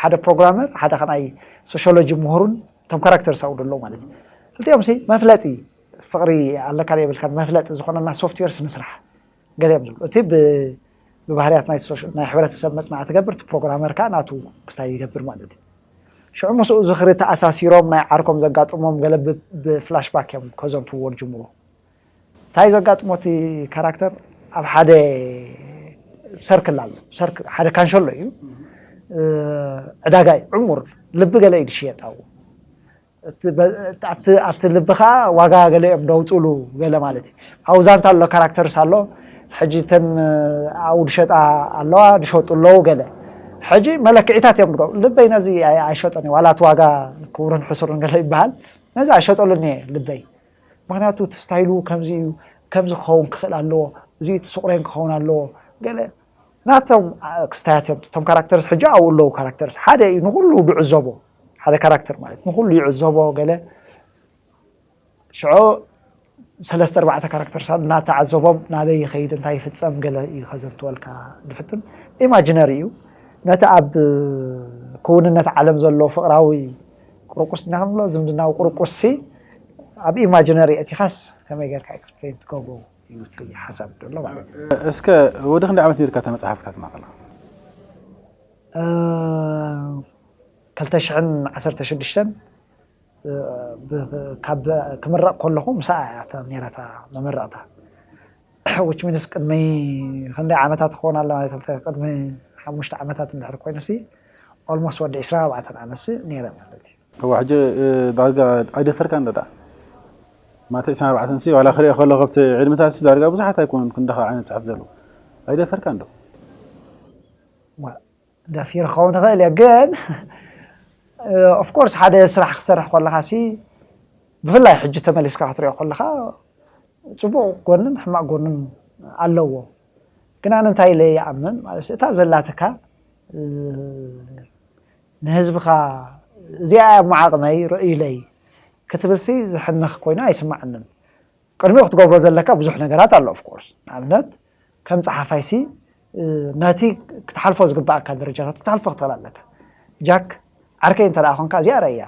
ሓደ ፕሮግራመር ሓደ ከናይ ሶሽዮሎጂ ምሁሩን እቶም ካራክተር ሳውድ ኣለዉ ማለት እዩ። ክልቲኦም ሲ መፍለጢ ፍቕሪ ኣለካ ዶ የብልካን መፍለጢ ዝኾነና ሶፍትዌርስ ንስራሕ ገሊኦም ዝብሉ እቲ ብባህርያት ናይ ሕብረተሰብ መፅናዕቲ ገብር እቲ ፕሮግራመር ከዓ ናቱ ክስታይ ይገብር ማለት እዩ። ሽዑ ምስኡ ዝኽሪ ተኣሳሲሮም ናይ ዓርኮም ዘጋጥሞም ገለ ብፍላሽባክ እዮም ከዘንትውዎ ዝጅምሩ። እንታይ ዘጋጥሞ እቲ ካራክተር ኣብ ሓደ ሰርክል ኣሎ። ሰርክ ሓደ ካንሸሎ እዩ። እ፣ ዕዳጋ እዩ። ዕሙር ልቢ ገለ እዩ ዝሽየጥ ኣብኡ። እቲ በ-፣ ኣብቲ፣ ኣብቲ ልቢ ከዓ ዋጋ ገለ እዮም ደውፅሉ ገለ ማለት እዩ። ኣብኡ ዛንታ ኣሎ፣ ካራክተርስ ኣሎ። ሕጂ እተን ኣብኡ ዝሸጣ ኣለዋ፣ ዝሸጡ ኣለዉ ገለ። ሕጂ መለክዒታት እዮም ዝገብሩ። ልበይ ነዚ ኣይ-፣ ኣይሸጦን እዩ። ዋላ እቲ ዋጋ ክቡርን ሕሱርን ገለ ይበሃል። ነዚ ኣይሸጠሉን እየ ልበይ። ምኽንያቱ እቲ ስታይሉ ከምዚ እዩ፣ ከምዚ ክኸውን ክኽእል ኣለዎ፣ እዚ እቲ ስቑሬን ክኸውን ኣለዎ። ገለ ናቶም፣ አ፣ ክስታያት እዮም። እቶም ካራክተርስ ሕጂ ኣብኡ ኣለዉ ካራክተርስ። ሓደ እዩ ንኹሉ ዝዕዘቦ። ሓደ ካራክተር ማለት ንኹሉ ይዕዘቦ ገለ። ሽዑ ሰለስተ ኣርባዕተ ካራክተርስ እናተዓዘቦም ናበይ ይኸይድ፣ እንታይ ይፍጸም ገለ እዩ ከዘንትወልካ ዝፍትን። ኢማጂነሪ እዩ። ነቲ ኣብ ክውንነት ዓለም ዘሎ ፍቕራዊ ቁርቁስ ኢና ክንብሎ፣ ዝምድናዊ ቁርቁስ ሲ ኣብ ኢማጂነሪ ኣእቲኻስ ከመይ ጌርካ ኤክስፕሌን ትገብሮ እዩ እቲ ሓሳብ ዘሎ ማለት እዩ። እስከ ወዲ ክንደይ ዓመት ነርካ እታ መጽሓፍ ክትሕትማ ከለኻ? እ፣ ክልተ ሽሕን ዓሰርተ ሽዱሽተን፣ እ፣ ብ-፣ ካብ ክምረቕ ከለኹ ምሳኣ እያ እታ ነይራ እታ መመረቕታ። ዊች ሚንስ ቅድሚ ክንደይ ዓመታት ክኸውን ኣሎ ማለት እዩ? ቅድሚ ሓሙሽተ ዓመታት እንድሕር ኮይኑሲ፣ ኦልሞስት ወዲ ዕስራን ኣርባዕተን ዓመትሲ ነይረ ማለት እዩ። እዋ፣ ሕጂ፣ እ፣ ዳርጋ ኣይደፈርካን ዶ ደኣ? ማተ ዕስራን ኣርባዕተን ሲ ዋላ ክሪኦ ከለኹ ኣብቲ ዕድመታት ሲ ዳርጋ ብዙሓት ኣይኮኑን ክንዳኻ ዓይነት ጽሑፍ ዘለዉ። ኣይደፈርካን ዶ? ዋ፣ ደፊረ ክኸውን ይኽእል እየ፣ ግን፣ እ፣ ኦፍ ኮርስ ሓደ ስራሕ ክሰርሕ ከለኻ ሲ፣ ብፍላይ ሕጂ ተመሊስካ ክትሪኦ ከለኻ ጽቡቕ ጎንን ሕማቕ ጎንን ኣለዎ። ግን ኣነ እንታይ ኢለ ይኣምን ማለት እታ ዘላትካ፣ እ፣ ንህዝብኻ እዚኣ እያ እሞ ዓቕመይ ርእዩለይ ክትብልሲ ዝሕንኽ ኮይኑ ኣይስምዓንን። ቅድሚኡ ክትገብሮ ዘለካ ብዙሕ ነገራት ኣሎ። ኦፍ ኮርስ ንኣብነት ከም ጸሓፋይሲ፣ እ፣ ነቲ ክትሓልፎ ዝግባኣካ ደረጃታት ክትሓልፎ ክትኽእል ኣለካ። ጃክ ዓርከይ እንተ ደኣ ኾንካ እዚኣ ረእያ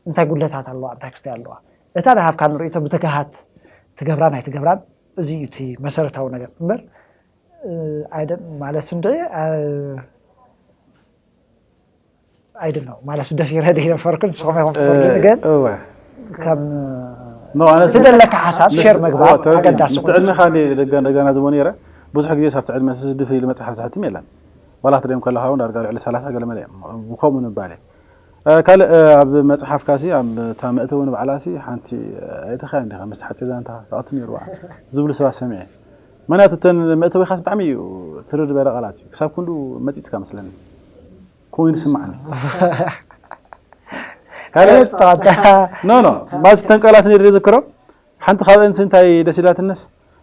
እንታይ ጉድለታት ኣለዋ፣ እንታይ ክስተይ ኣለዋ፣ እታ ደሃብካ ንርእይቶ ብትግሃት ትገብራን ኣይትገብራን፣ እዚ እዩ እቲ መሰረታዊ ነገር እምበር፣ እ፣ ኣይደ-፣ ማለት እንደ፣ እ፣ I don't know፣ ማለት ደፊረ ደይደፈርኩ፣ ንስኹም ኢኹም ትፈልጡ፣ ግን እወ። ከም ኖ፣ ኣነ እቲ ዘለካ ሓሳብ ምስ-፣ ሼር ምግባር እወ፣ ተረዲእኒ። ኣገዳሲ ምስቲ ኮይኑ ዕድመኻ እንደ ደጋ-፣ ደጋና ዝቦ ነይረ፣ ብዙሕ ግዜ ሳብቲ ዕድመ ስድፍር ኢሉ መጽሓፍ ዝሕትም የለን። ዋላ ክትሪኦም ከለኻ እውን ዳርጋ ልዕሊ ሰላሳ ገለ መለ እዮም። ብኸምኡ ንባል እየ። እ፣ ካልእ፣ እ፣ ኣብ መጽሓፍካ ሲ፣ ኣብ እታ መእተዊ ንባዕላ ሲ፣ ሓንቲ፣ እ፣ ኣይተኻያን ዲኻ፣ ምስቲ ሓጺር ዛንታ ትቐትል ነይሩ ዝብሉ ሰባት ሰሚዐ። ምኽንያቱ እተን መእተዊኻት ብጣዕሚ እዩ ትርር ዝበለ ቃላት እዩ። ክሳብ ክንዱ መጺጽካ መስለኒ። ኮይኑ ይስምዓኒ። ካልእ፣ ኖ፣ ኖ፣ ማዚ ተን ቃላት ነይረ ዝክሮ፣ ሓንቲ ካብአንስ እንታይ ደስ ኢላትነስ፣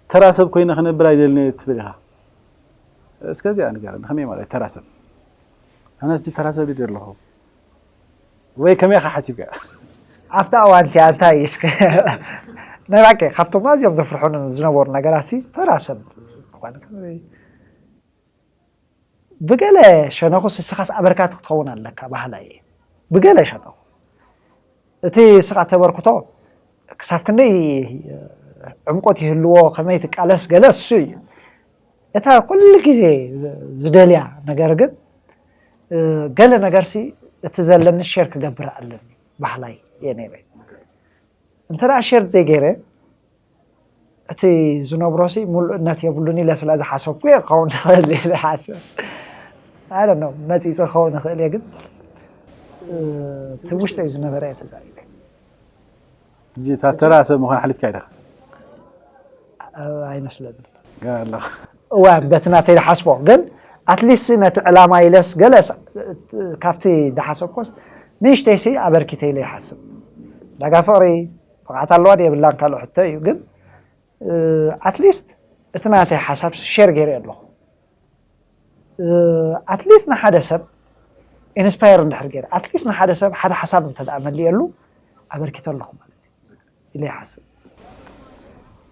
ተራ ሰብ ኮይነ ክነብር ኣይደልን እየ ትብል ኢኻ። እስከ እዚኣ ንገረኒ፣ ከመይ ማለት ተራ ሰብ? ኣነ ሕጂ ተራ ሰብ ድየ ዘለኹ? ወይ ከመይ ኢኻ ሓሲብካ? ኣብታ እዋን እቲኣ እንታይ እስከ፣ ናይ ባቄ ካብቶም ኣዝዮም ዘፍርሑኒ ዝነበሩ ነገራት ሲ፣ ተራ ሰብ ምዃን ከመይ ብገለ ሸነኹስ እስኻስ ኣበርካቲ ክትኸውን ኣለካ በሃላይ እየ። ብገለ ሸነኹ። እቲ እስኻ ተበርክቶ ክሳብ ክንደይ ዕምቆት ይህልዎ፣ ከመይ ትቃለስ ገለ እሱ እዩ። እታ ኩሉ ግዜ ዝደልያ ነገር ግን፣ እ፣ ገለ ነገርሲ እቲ ዘለኒ ሼር ክገብር ኣለኒ በሃላይ እየ ነይረ። እንተ ደኣ ሼር ዘይገይረ፣ እቲ ዝነብሮሲ ምሉእነት የብሉን ኢለ ስለ ዝሓሰብኩ እየ ክኸውን ዝኽእል ኢለ ይሓስብ። I don't know፣ መጺጸ ክኸውን ይኽእል እየ፣ ግን፣ እ፣ እቲ ውሽጠይ ዝነበረ እየ ተዛሪበ። ሕጂ እታ ተራ ሰብ ምዃን ሓሊፍካ ኢኻ? እ፣ ኣይመስለንን። ገና ኣለኻ። እዋ፣ በቲ ናተይ ዝሓስቦ፣ ግን ኣትሊስት ነቲ ዕላማ ኢለስ ገለ ስ-፣ ካብቲ ዝሓሰብኮስ ንእሽተይሲ ኣበርኪተ ኢለ ይሓስብ። ዳጋ ፍቕሪ ብቕዓት ኣለዋ ድየብላን ካልኦ ሕቶ እዩ፣ ግን፣ እ፣ ኣትሊስት እቲ ናተይ ሓሳብ ሼር ገይረ ኣለኹ። እ፣ ኣትሊስት ንሓደ ሰብ ኢንስፓየር እንድሕር ገይረ፣ ኣትሊስት ንሓደ ሰብ ሓደ ሓሳብ እንተ ደኣ መሊኤሉ ኣበርኪተ ኣለኹ ማለት እዩ ኢለ ይሓስብ።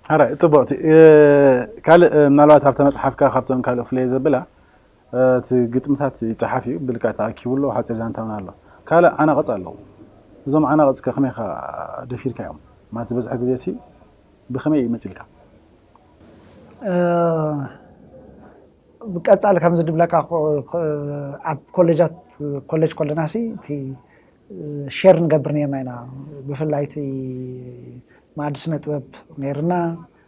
ኣራይ፣ ጽቡቕቲ። እ፣ ካልእ፣ እ፣ ምናልባት ኣብታ መጽሓፍካ ካብቶም ካልእ ፍለይ ዘብላ፣ እ፣ እቲ ግጥምታት ይጸሓፍ እዩ፣ ብልክዕ ተኣኪቡ ኣሎ፣ ሓጺር ዛንታ እውን ኣሎ። ካልእ ዓናቕጽ ኣለዉ። እዞም ዓናቕጽ ከ ከመይ ኢኻ ደፊርካዮም? ማለት ዝበዝሐ ግዜ ሲ ብኸመይ እዩ መጺልካ? እ፣ ብቀጻሊ ከምዚ ድብለካ ኮ-፣ ኮ-፣ ኣብ ኮሌጃት፣ ኮሌጅ ኮለና ሲ እቲ ሼር ንገብር ነርና ኢና። ብፍላይ እቲ መኣዲ ስነ ጥበብ ነይርና።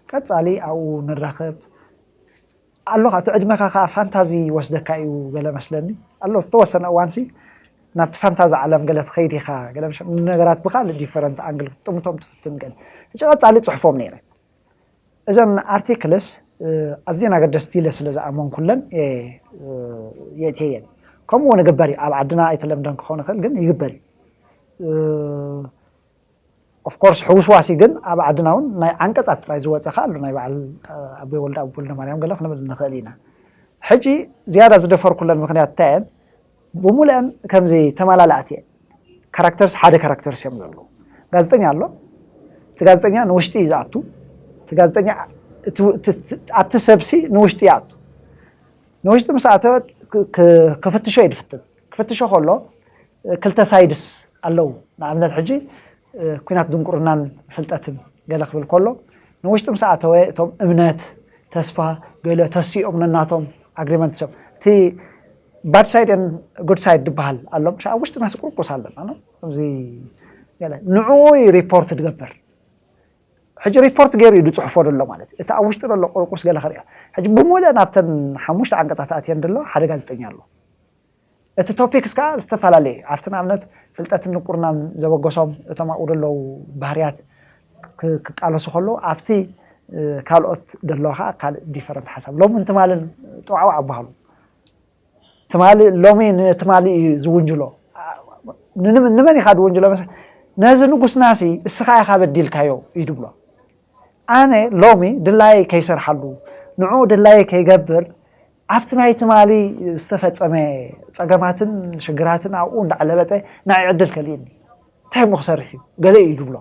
ቀጻሊ ኣብኡ ንራኸብ። ኣለኻ እቲ ዕድመኻ ከዓ ፋንታዚ ይወስደካ እዩ ገለ መስለኒ ኣሎ ዝተወሰነ እዋንሲ ናብቲ ፋንታዚ ዓለም ገለ ትኸይድ ኢኻ ገለ ነገራት ብካልእ ዲፈረንት ኣንግል ክትጥምቶም ትፍትን ገለ ሕጂ ቀፃሊ ፅሕፎም ነይረ እዘን ኣርቲክልስ ኣዝየን ኣገደስቲ ኢለ ስለ ዝኣመንኩለን የእትየን ከምኡ እውን እግበር እዩ ኣብ ዓድና ኣይተለምደን ክኸውን ይኽእል ግን ይግበር እዩ ኦፍኮርስ ሕውስዋሲ ግን ኣብ ዓድና እውን ናይ ዓንቀፃት ጥራይ ዝወፀ ከ ኣሎ ናይ በዓል ኣቦይ ወልደ ኣብ ወልደ ማርያም ገለ ክንብል ንኽእል ኢና ሕጂ ዝያዳ ዝደፈርኩለን ምክንያት እንታይ እየን ብሙሉአን ከምዚ ተመላላእቲ እየን ካራክተርስ ሓደ ካራክተርስ እዮም ዘለዉ ጋዜጠኛ ኣሎ እቲ ጋዜጠኛ ንውሽጢ እዩ ዝኣቱ እቲ ጋዜጠኛ ኣብቲ ሰብሲ ንውሽጢ ይኣቱ ንውሽጢ ምስ ኣተወ ክፍትሾ እዩ ዝፍትን ክፍትሾ ከሎ ክልተ ሳይድስ ኣለዉ ንኣብነት ሕጂ ኩናት ድንቁርናን ፍልጠትን ገለ ክብል ከሎ ንውሽጢ ምስ ኣተወ እቶም እምነት ተስፋ ገለ ተሲኦም ነናቶም ኣግሪመንት እዮም እቲ ባድ ሳይድ ን ጉድ ሳይድ ዝበሃል ኣሎ ኣብ ውሽጥና ስቁርቁስ ኣለና ከምዚ ንዕኡ ሪፖርት ዝገብር ሕጂ ሪፖርት ገይሩ እዩ ዝፅሕፎ ዘሎ ማለት እቲ ኣብ ውሽጢ ዘሎ ቁርቁስ ገለ ክሪኦ ሕጂ ብሙሉእ ናብተን ሓሙሽተ ዓንቀፃት ኣትየን ዘሎ ሓደ ጋዜጠኛ ኣሎ እቲ ቶፒክስ ከዓ ዝተፈላለየ ኣብቲ ንኣብነት ፍልጠትን ንቁርናን ዘበገሶም እቶም ኣብኡ ዘለዉ ባህርያት ክቃለሱ ከለዉ ኣብቲ ካልኦት ደለዉ ከዓ ካልእ ዲፈረንት ሓሳብ ሎም እንትማልን ጥዋዕዋዕ ኣባሃሉ ትማሊ ሎሚ ንትማሊ እዩ ዝውንጅሎ ንመን ኢኻ ዝውንጅሎ ነዚ ንጉስናሲ እስኻ ኢኻ በዲልካዮ እዩ ዝብሎ ኣነ ሎሚ ድላየይ ከይሰርሓሉ ንዕኡ ድላየይ ከይገብር ኣብቲ ናይ ትማሊ ዝተፈፀመ ፀገማትን ሽግራትን ኣብኡ እንዳዕለበጠ ናይ ዕድል ከልእኒ እንታይ እሞ ክሰርሕ እዩ ገለ እዩ ዝብሎ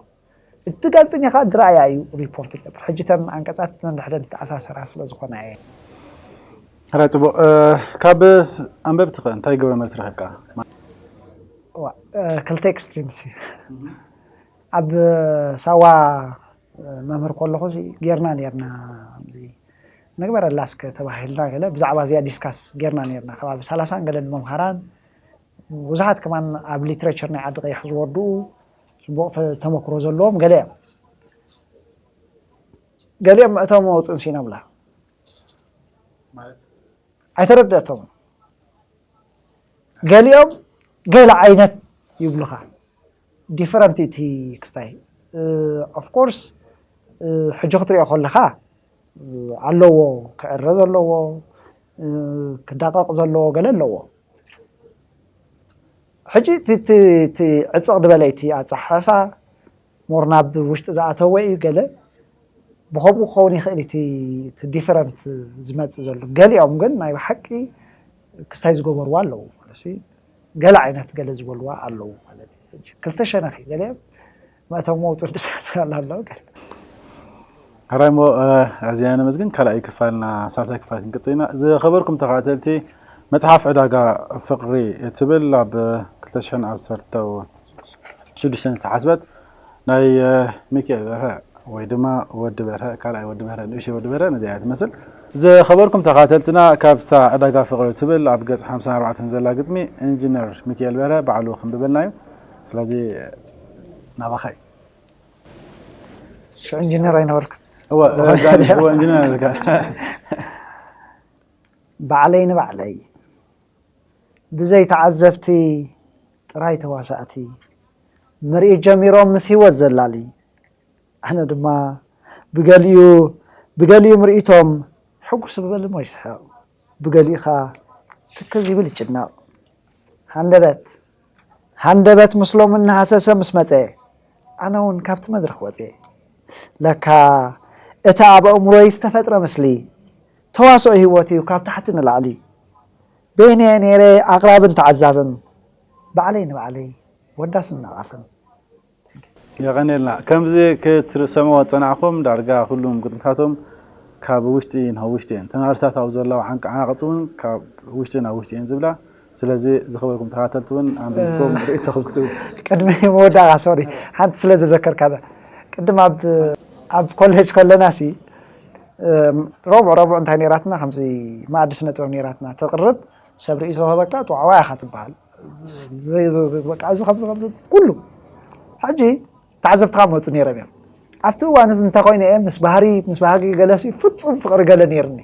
እቲ ጋዜጠኛ ከዓ ድረኣያ እዩ ሪፖርት ይገብር ሕጂ ተን ዓንቀፃት ነንድሕደን ተኣሳሰራ ስለ ዝኾና እየ ሕራይ ፅቡቅ ካብ ኣንበብቲ ከ እንታይ ግብረ መልሲ ረኺብካ ክልተ ኤክስትሪምስ እዩ ኣብ ሳዋ መምህር ከለኹ ጌርና ኔርና ንግበረላ እስከ ተባሂልና ገለ ብዛዕባ እዚኣ ዲስካስ ጌርና ኔርና ከባቢ ሰላሳን ገለን መምሃራን ብዙሓት ከማን ኣብ ሊትሬቸር ናይ ዓዲ ቀይሕ ዝወድኡ ፅቡቕ ተመክሮ ዘለዎም ገለ እዮም ገሊኦም መእተዊ መውፅእን ሲኖምላ ኣይተረድአቶም ገሊኦም ገለ ዓይነት ይብሉኻ ዲፈረንት እቲ ክስታይ ኦፍኮርስ ሕጂ ክትሪኦ ከለኻ ኣለዎ ክዕረ ዘለዎ ክዳቀቕ ዘለዎ ገለ ኣለዎ ሕጂ እቲ ዕፅቕ ዝበለ እቲ ኣፀሓሕፋ ሞር ናብ ውሽጢ ዝኣተወ እዩ ገለ ብከምኡ ክኸውን ይኽእል እቲ ዲፈረንት ዝመፅእ ዘሎ ገሊኦም ግን ናይ ብሓቂ ክስታይ ዝገበርዋ ኣለዉ ገለ ዓይነት ገለ ዝበልዋ ኣለዉ ማለት እዩ ክልተ ሸነኺ ገሊኦም መእተዊ መውፅእ ድሳላ ኣለዉ ገለ ሕራይ ሞ ኣዝያ ነመስግን ካልኣይ ክፋልና ሳልሳይ ክፋል ክንቅፅል ኢና ዝኸበርኩም ተኸታተልቲ መፅሓፍ ዕዳጋ ፍቕሪ እትብል ኣብ ክልተ ሽሕን ዓሰርተ ሽዱሽተን ዝተሓስበት ናይ ሚካኤል በርሀ ወይ ድማ ወዲ በርሀ ካልኣይ ወዲ በርሀ ንእሽተይ ወዲ በርሀ ነዚኣ እያ ትመስል ዝኸበርኩም ተኸታተልትና ካብታ ዕዳጋ ፍቕሪ ትብል ኣብ ገፅ ሓምሳ ኣርባዕተ ዘላ ግጥሚ ኢንጂነር ሚካኤል በርሀ ባዕሉ ክንብበልና እዩ ስለዚ ናባኻ እዩ ሽዑ ኢንጂነር ኣይነበርኩ እወ እወ ኢንጂነር ነበርካ ባዕለይ ንባዕለይ ብዘይ ተዓዘብቲ ጥራይ ተዋሳእቲ ምርኢት ጀሚሮም ምስ ህይወት ዘላሊ ኣነ ድማ ብገሊኡ ብገሊኡ ምርኢቶም ሕጉስ ብበል እሞ ይስሕቕ ብገሊኡ ኸኣ ትክዝ ይብል ይጭነቕ ሃንደበት ሃንደበት ምስሎም እናሃሰሰ ምስ መጸ ኣነ እውን ካብቲ መድረኽ ወጽየ ለካ እቲ ኣብ ኣእምሮይ ዝተፈጥረ ምስሊ ተዋስኦ ህይወት እዩ ካብ ታሕቲ ንላዕሊ በይነ ነይረ ኣቕራብን ተዓዛብን ባዕለይ ንባዕለይ ወዳስን ነቓፍን የቐኔልና ከምዚ ክትሰምዎ ዝጸናዕኹም ዳርጋ ኩሉም ግጥምታቶም ካብ ውሽጢ ናብ ውሽጢ እየን እተን ኣርስታት ኣብኡ ዘለዋ ዓንቂ ዓናቕጽ እውን ካብ ውሽጢ ናብ ውሽጢ እየን ዝብላ ስለዚ ዝኸበርኩም ተኸታተልቲ እውን ኣንቢብኩም ርእይቶኹም ክትህቡ ቅድሚ መወዳእታ ሶሪ ሓንቲ ስለ ዘዘከርካ ቅድም ኣብ ኮሌጅ ከለና ሲ ረቡዕ ረቡዕ እንታይ ነይራትና ከምዚ መኣዲ ስነ ጥበብ ነይራትና ተቕርብ ሰብ ርእይቶ ክህበካ ተዋዕዋይ ኢኻ ትበሃል እዚ ከምዚ ከምዚ ኩሉ ሕጂ ተዓዘብትኻ መፁ ነይሮም እዮም ኣብቲ እዋን እዚ እንታይ ኮይኑ እየ ምስ ባህሪ ምስ ባህጊ ገለሲ ፍፁም ፍቕሪ ገለ ነይርኒ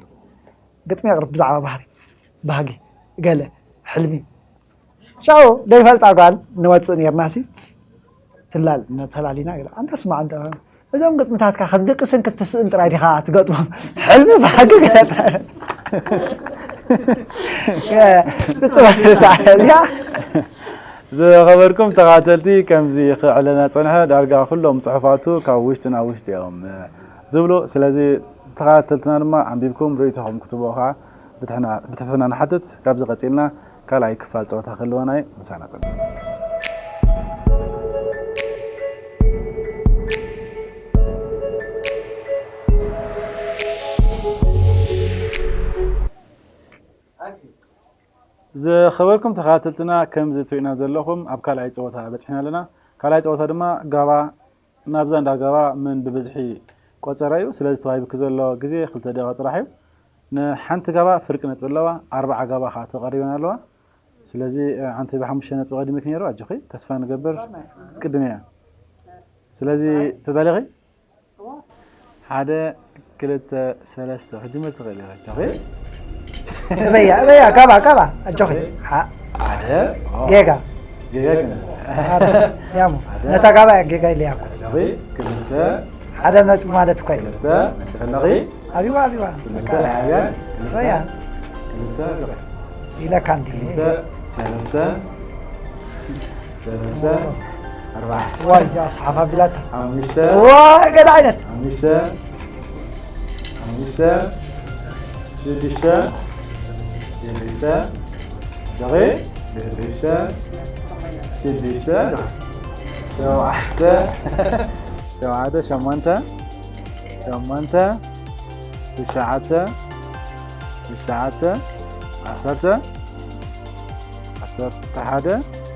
ግጥሚ የቕርብ ብዛዕባ ባህሪ፣ ባህጊ፣ ገለ፣ ሕልሚ። ሻው ደይፈልጣ ጓል ንወፅእ ነርና ሲ ትላል ተላሊና ገለ ኣንተ ስማ ኣንተ እዞም ግጥምታትካ ክትድቅስን ክትስእን ጥራይ ዲኻ ትገጥሞም? ሕልሚ ባህጊ ገለ ጥራይ። ፍጹም ኣይርሳዕ። ያ ዝኸበርኩም ተኻተልቲ፣ ከምዚ ክዕለና ጸንሐ፣ ዳርጋ ኩሎም ጽሑፋቱ ካብ ውሽጢ ናብ ውሽጢ እዮም ዝብሉ። ስለዚ ተኻተልትና ድማ ኣንቢብኩም ርእይቶኹም ክትቦ ከዓ ብትሕና ንሓትት። ካብዚ ቀጺልና ካልኣይ ክፋል ጸወታ ክህልወና እዩ። ምሳና ጽንሑ። ዝኸበርኩም ተኻተልትና፣ ከምዚ ትሪእና ዘለኹም ኣብ ካልኣይ ጸወታ በጺሕና ኣለና። ካልኣይ ጸወታ ድማ ጋባ ናብዛ እንዳ ጋባ መን ብብዝሒ ቆጸረ እዩ። ስለዚ ተዋሂብኪ ዘሎ ግዜ ክልተ ደቂቃ ጥራሕ እዩ። ንሓንቲ ጋባ ፍርቂ ነጥቢ ኣለዋ፣ ኣርብዓ ጋባ ከዓ ተቐሪበን ኣለዋ። ስለዚ፣ እ፣ ሓንቲ ብሓሙሽተ ነጥቢ ቀዲምኪ ነይሩ፣ ኣጆኺ፣ ተስፋ ንገብር ክትቅድምያ። ስለዚ ተዳሊኺ? ሓደ፣ ክልተ፣ ሰለስተ፣ ክጅምር ትኽእል ኢኺ፣ ኣጆኺ። እበያ፣ እበያ፣ ጋባ፣ ጋባ፣ ኣጆኺ። ሓ-፣ ሓደ፣ ኦ። ጌጋ። ጌጋ ግን። ሓደ፣ ያሞ። ሓደ። ነታ ጋባ እያ ጌጋ ኢለያ እኮ። ኣጆኺ፣ ክልተ። ሓደ ነጥቢ ማለት እኮ እዩ። ክልተ፣ መፂ ከለኺ። ኣብዋ፣ ኣብዋ። ክልተ፣ በቃ። ናይ ኣብያ፣ ክልተ። እበያ። ክልተ፣ ኣጆኺ። ኢለካ እንዲ። ክልተ፣ ሰለስተ። ሰለስተ፣ ኣርባዕተ። ዋይ፣ እዚኣ ሰሓፍ ኣቢላታ። ሓሙሽተ። ዋይ፣ ገለ ዓይነት። ሓሙሽተ። ሓሙሽተ። ሽዱሽተ። ሽዱሽተ። ደቂ። ሽዱሽተ። ሽዱሽተ። ሸውዓተ። ሸውዓተ፣ ሸሞንተ። ሸሞንተ። ትሽዓተ። ትሽዓተ። ዓሰርተ። ዓሰርተ ሓደ፣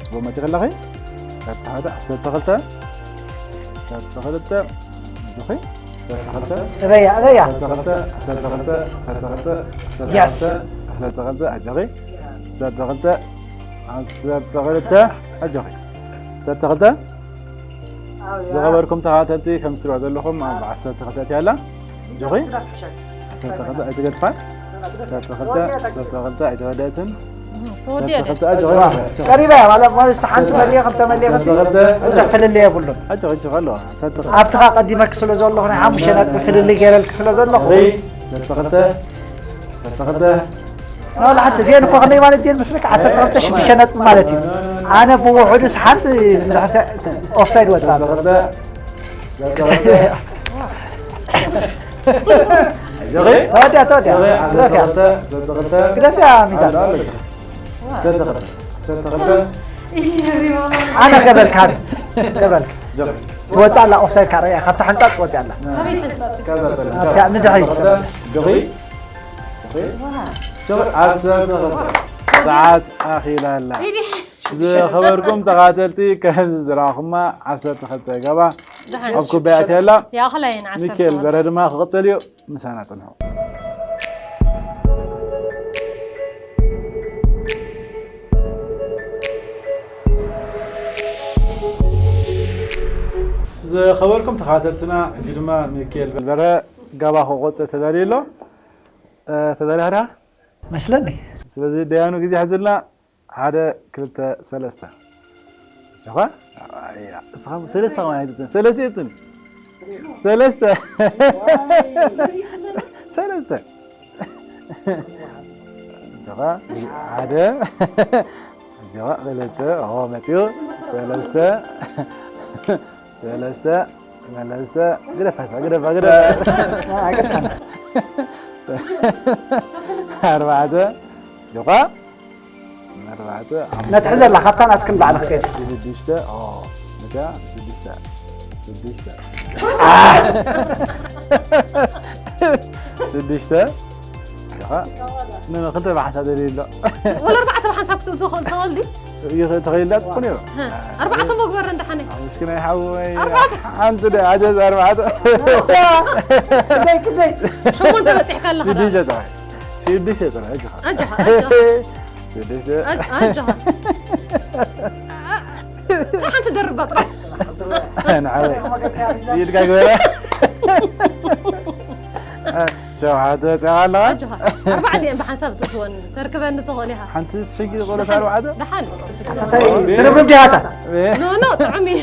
ጽቡቕ መጺኺ ኣለኺ። ዓሰርተ ሓደ፣ ዓሰርተ ክልተ፣ ዓሰርተ ክልተ፣ ኣጆኺ። ዓሰርተ ክልተ፣ እበያ፣ እበያ። ዓሰርተ ክልተ፣ ዓሰርተ ክልተ፣ ዓሰርተ ክልተ፣ ዓሰርተ ክልተ፣ የስ። ዓሰርተ ክልተ፣ ኣጆኺ። ዓሰርተ ክልተ፣ ዓሰርተ ክልተ፣ ኣጆኺ። ዓሰርተ ክልተ፣ ዝኸበርኩም ተኸታተልቲ፣ ከም ትሪእዎ ዘለኹም ኣብ ዓሰርተ ክልተ ኣትያ ኣላ። ኣጆኺ። ዓሰርተ ክልተ ኣይትገድፋን። ዓሰርተ ክልተ፣ ዓሰርተ ክልተ ኣይተወደእትን። ተወዲኣ ዓሰርተ ክልተ፣ ኣጆኺ። ቀሪባ እያ፣ ማለት፣ ማለት፣ ሓንቲ መሊኣ፣ ክልተ መሊኣ፣ ዓሰርተ ክልተ፣ ብዙሕ ፍልልይ የብሉን። ኣጆኺ፣ ኣጆኺ፣ ኣለዋ። ዓሰርተ ክልተ። ኣብቲ ኸኣ ቀዲመኪ ስለ ዘለኹ፣ ናይ ሓሙሽተ ነጥቢ ፍልልይ ገይረልኪ ስለ ዘለኹ። ኣጆኺ። ዓሰርተ ክልተ፣ ዓሰርተ ክልተ። ኖ፣ ላሓንቲ እዚአን እኮ ከመይ ማለት ድየን መስለካ? ዓሰርተ ክልተ ሽዱሽተ ነጥቢ ማለት እዩ። ኣነ ብውሑዱስ ሓንቲ እንድሕር ኦፍሳይድ ወጻ። ዓሰርተ ክልተ። ተወዲያ፣ ተወዲያ። ግደፍያ። ግደፍያ፣ ሚዛን። ኣነ ገበልካ፣ ኣነ ገበልካ። ትወጻ ኣላ ኦፍሳይድ ካረያ፣ ካብታ ሕንጻ ትወጽያ ኣላ። ኣብታ ንድሕሪት። ሰዓት ኣኺላ ኣላ። ዝኸበርኩም ተኻተልቲ፣ ከምዚ ዝረኣኹማ ዓሰርተ ክልተ ገባ ኣብ ኩባያ ኣትያ ኣላ። ሚካኤል በርሀ ድማ ክቕጽል እዩ። ምሳና ጽንሑ። ዝኸበርኩም ተኻተልትና፣ ሕጂ ድማ ሚካኤል በርሀ ጋባ ክቆጽር ተዳልዩ ኣሎ። እ፣ ተዳሊኻ ዲኻ? መስለኒ። ስለዚ ደያኑ ግዜ ሕዝልና። ሓደ፣ ክልተ፣ ሰለስተ። ጆኻ? ኣያ፣ እስኻ ሰለስተ ከማን ኣይትትን። ሰለስተ ይትን። ሰለስተ። ሰለስተ። ጆኻ? ሓደ። ጆኻ? ክልተ። ኦ፣ መጺኡ። ሰለስተ። ሰለስተ። ሰለስተ። ግደፋ፣ ግደፋ፣ ግደፋ። ኣይገድፋን። ኣርባዕተ። ጆኻ? ኣርባዕተ፣ ሓሙሽተ። ነቲ ሕዘላ፣ ካብታ ናትክን ላዕሊ ክትከይድ። ሽዱሽተ፣ ኦ፣ መጽያ፣ ሽዱሽተ። ሽዱሽተ። ሽዱሽተ። ኸ፣ ን-፣ ክልተ ብሓንሳብ ደልዩ ኣሎ። ወላ ኣርባዕተ ብሓንሳብ ክትእቱ ትኽእል፣ ትኽእል ድዩ? ይኽ-፣ ተኸይላ ጽቡቕ ነይሩ። ህ፣ ኣርባዕተ መግበር እንድሓነ። ምስኪናይ ሓወይ። ኣርባዕተ። ሓንቲ ደ-፣ ኣጀዝ ኣርባዕተ። ክደይ፣ ክደይ። ሸሞንተ በጺሕካ ኣለኻ ዳ። ሽዱሽተ ጥራይ። ሽዱሽተ ጥራይ፣ ኣጆኻ። ኣጆኻ፣ ኣጆኻ። ሽዱሽተ። ኣጅ-፣ ኣጆኻ። ሓንቲ ደርባ ጥራይ። ንዓወይ። ኢድካ ግበራ። ሸውዓተ ጸባ ኣለኻ? ኣጆኻ። ኣርባዕተ እየን ብሓንሳብ ትእትወኒ። ተርክበኒ ትኽእል ኢኻ። ሓንቲ ትሽጊ ቆሎት ኣርባዕተ? ደሓን። ትርብርብ ዲኻ እታ? ኖ ኖ ጥዑም እዩ።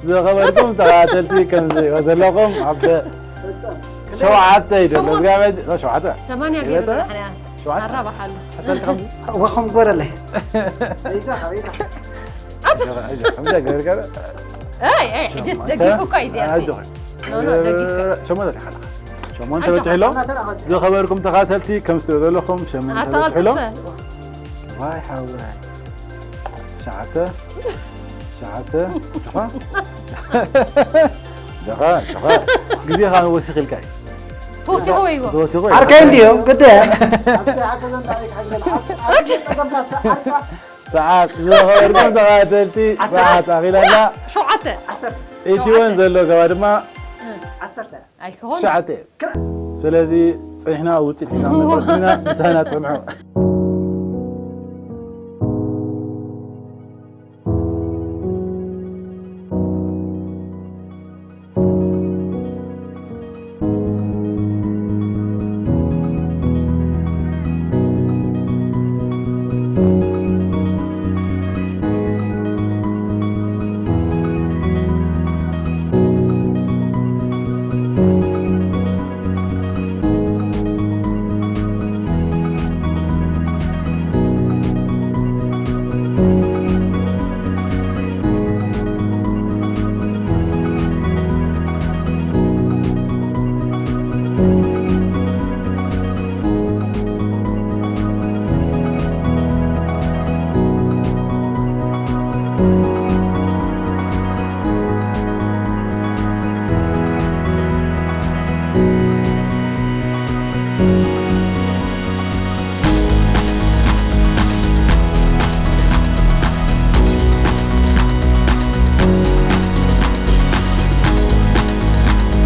ዝኸበርኩም ተኸታተልቲ ከም ዝሪእዎ ዘለኹም ኣብ ሸውዓተ እዩ ዘሎ። ሸሞንተ። እግዚኣብሔር ሸውዓተ ሰማንያ ገይሩ ደሓን እያ። ሸውዓተ? ኣራባሓሉ። ሓተልቲ ከምዚ ወኹም ጎረለይ። ከምዚ ገርገር ኣይ ኣይ ሕጅስ ደጊፍ እኮ እዩ እዚኣ። ኣጆኺ። ኖ ኖ ደጊፍ። ሸሞንተ በፂሓ። ሸሞንተ በፂሑ ኣሎ። ዝኸበርኩም ተኸታተልቲ ከም ዝትሪእዎ ዘለኹም ሸሞንተ በፂሑ ኣሎ። ዋይ ሓወይ። ትሽዓተ ትሽዓተ ሸኻ ሸኻ ሸኻ ግዜኻ ወሲኺልካ እዩ። ተወሲኹ ወይዎ። ተወሲኹ እዩ። ዓርከይ እንድዮም ግደ። ሰዓት ዝኸበርኩም ተኸታተልቲ ሰዓት ኣኺላና። ሸውዓተ። ኢትወን ዘሎ ገባ ድማ ኣይከኾን። ትሽዓተ እዩ። ስለዚ ፅኒሕና ውፅኢት ሒዝና መፅና ምሳና ፅንሑ።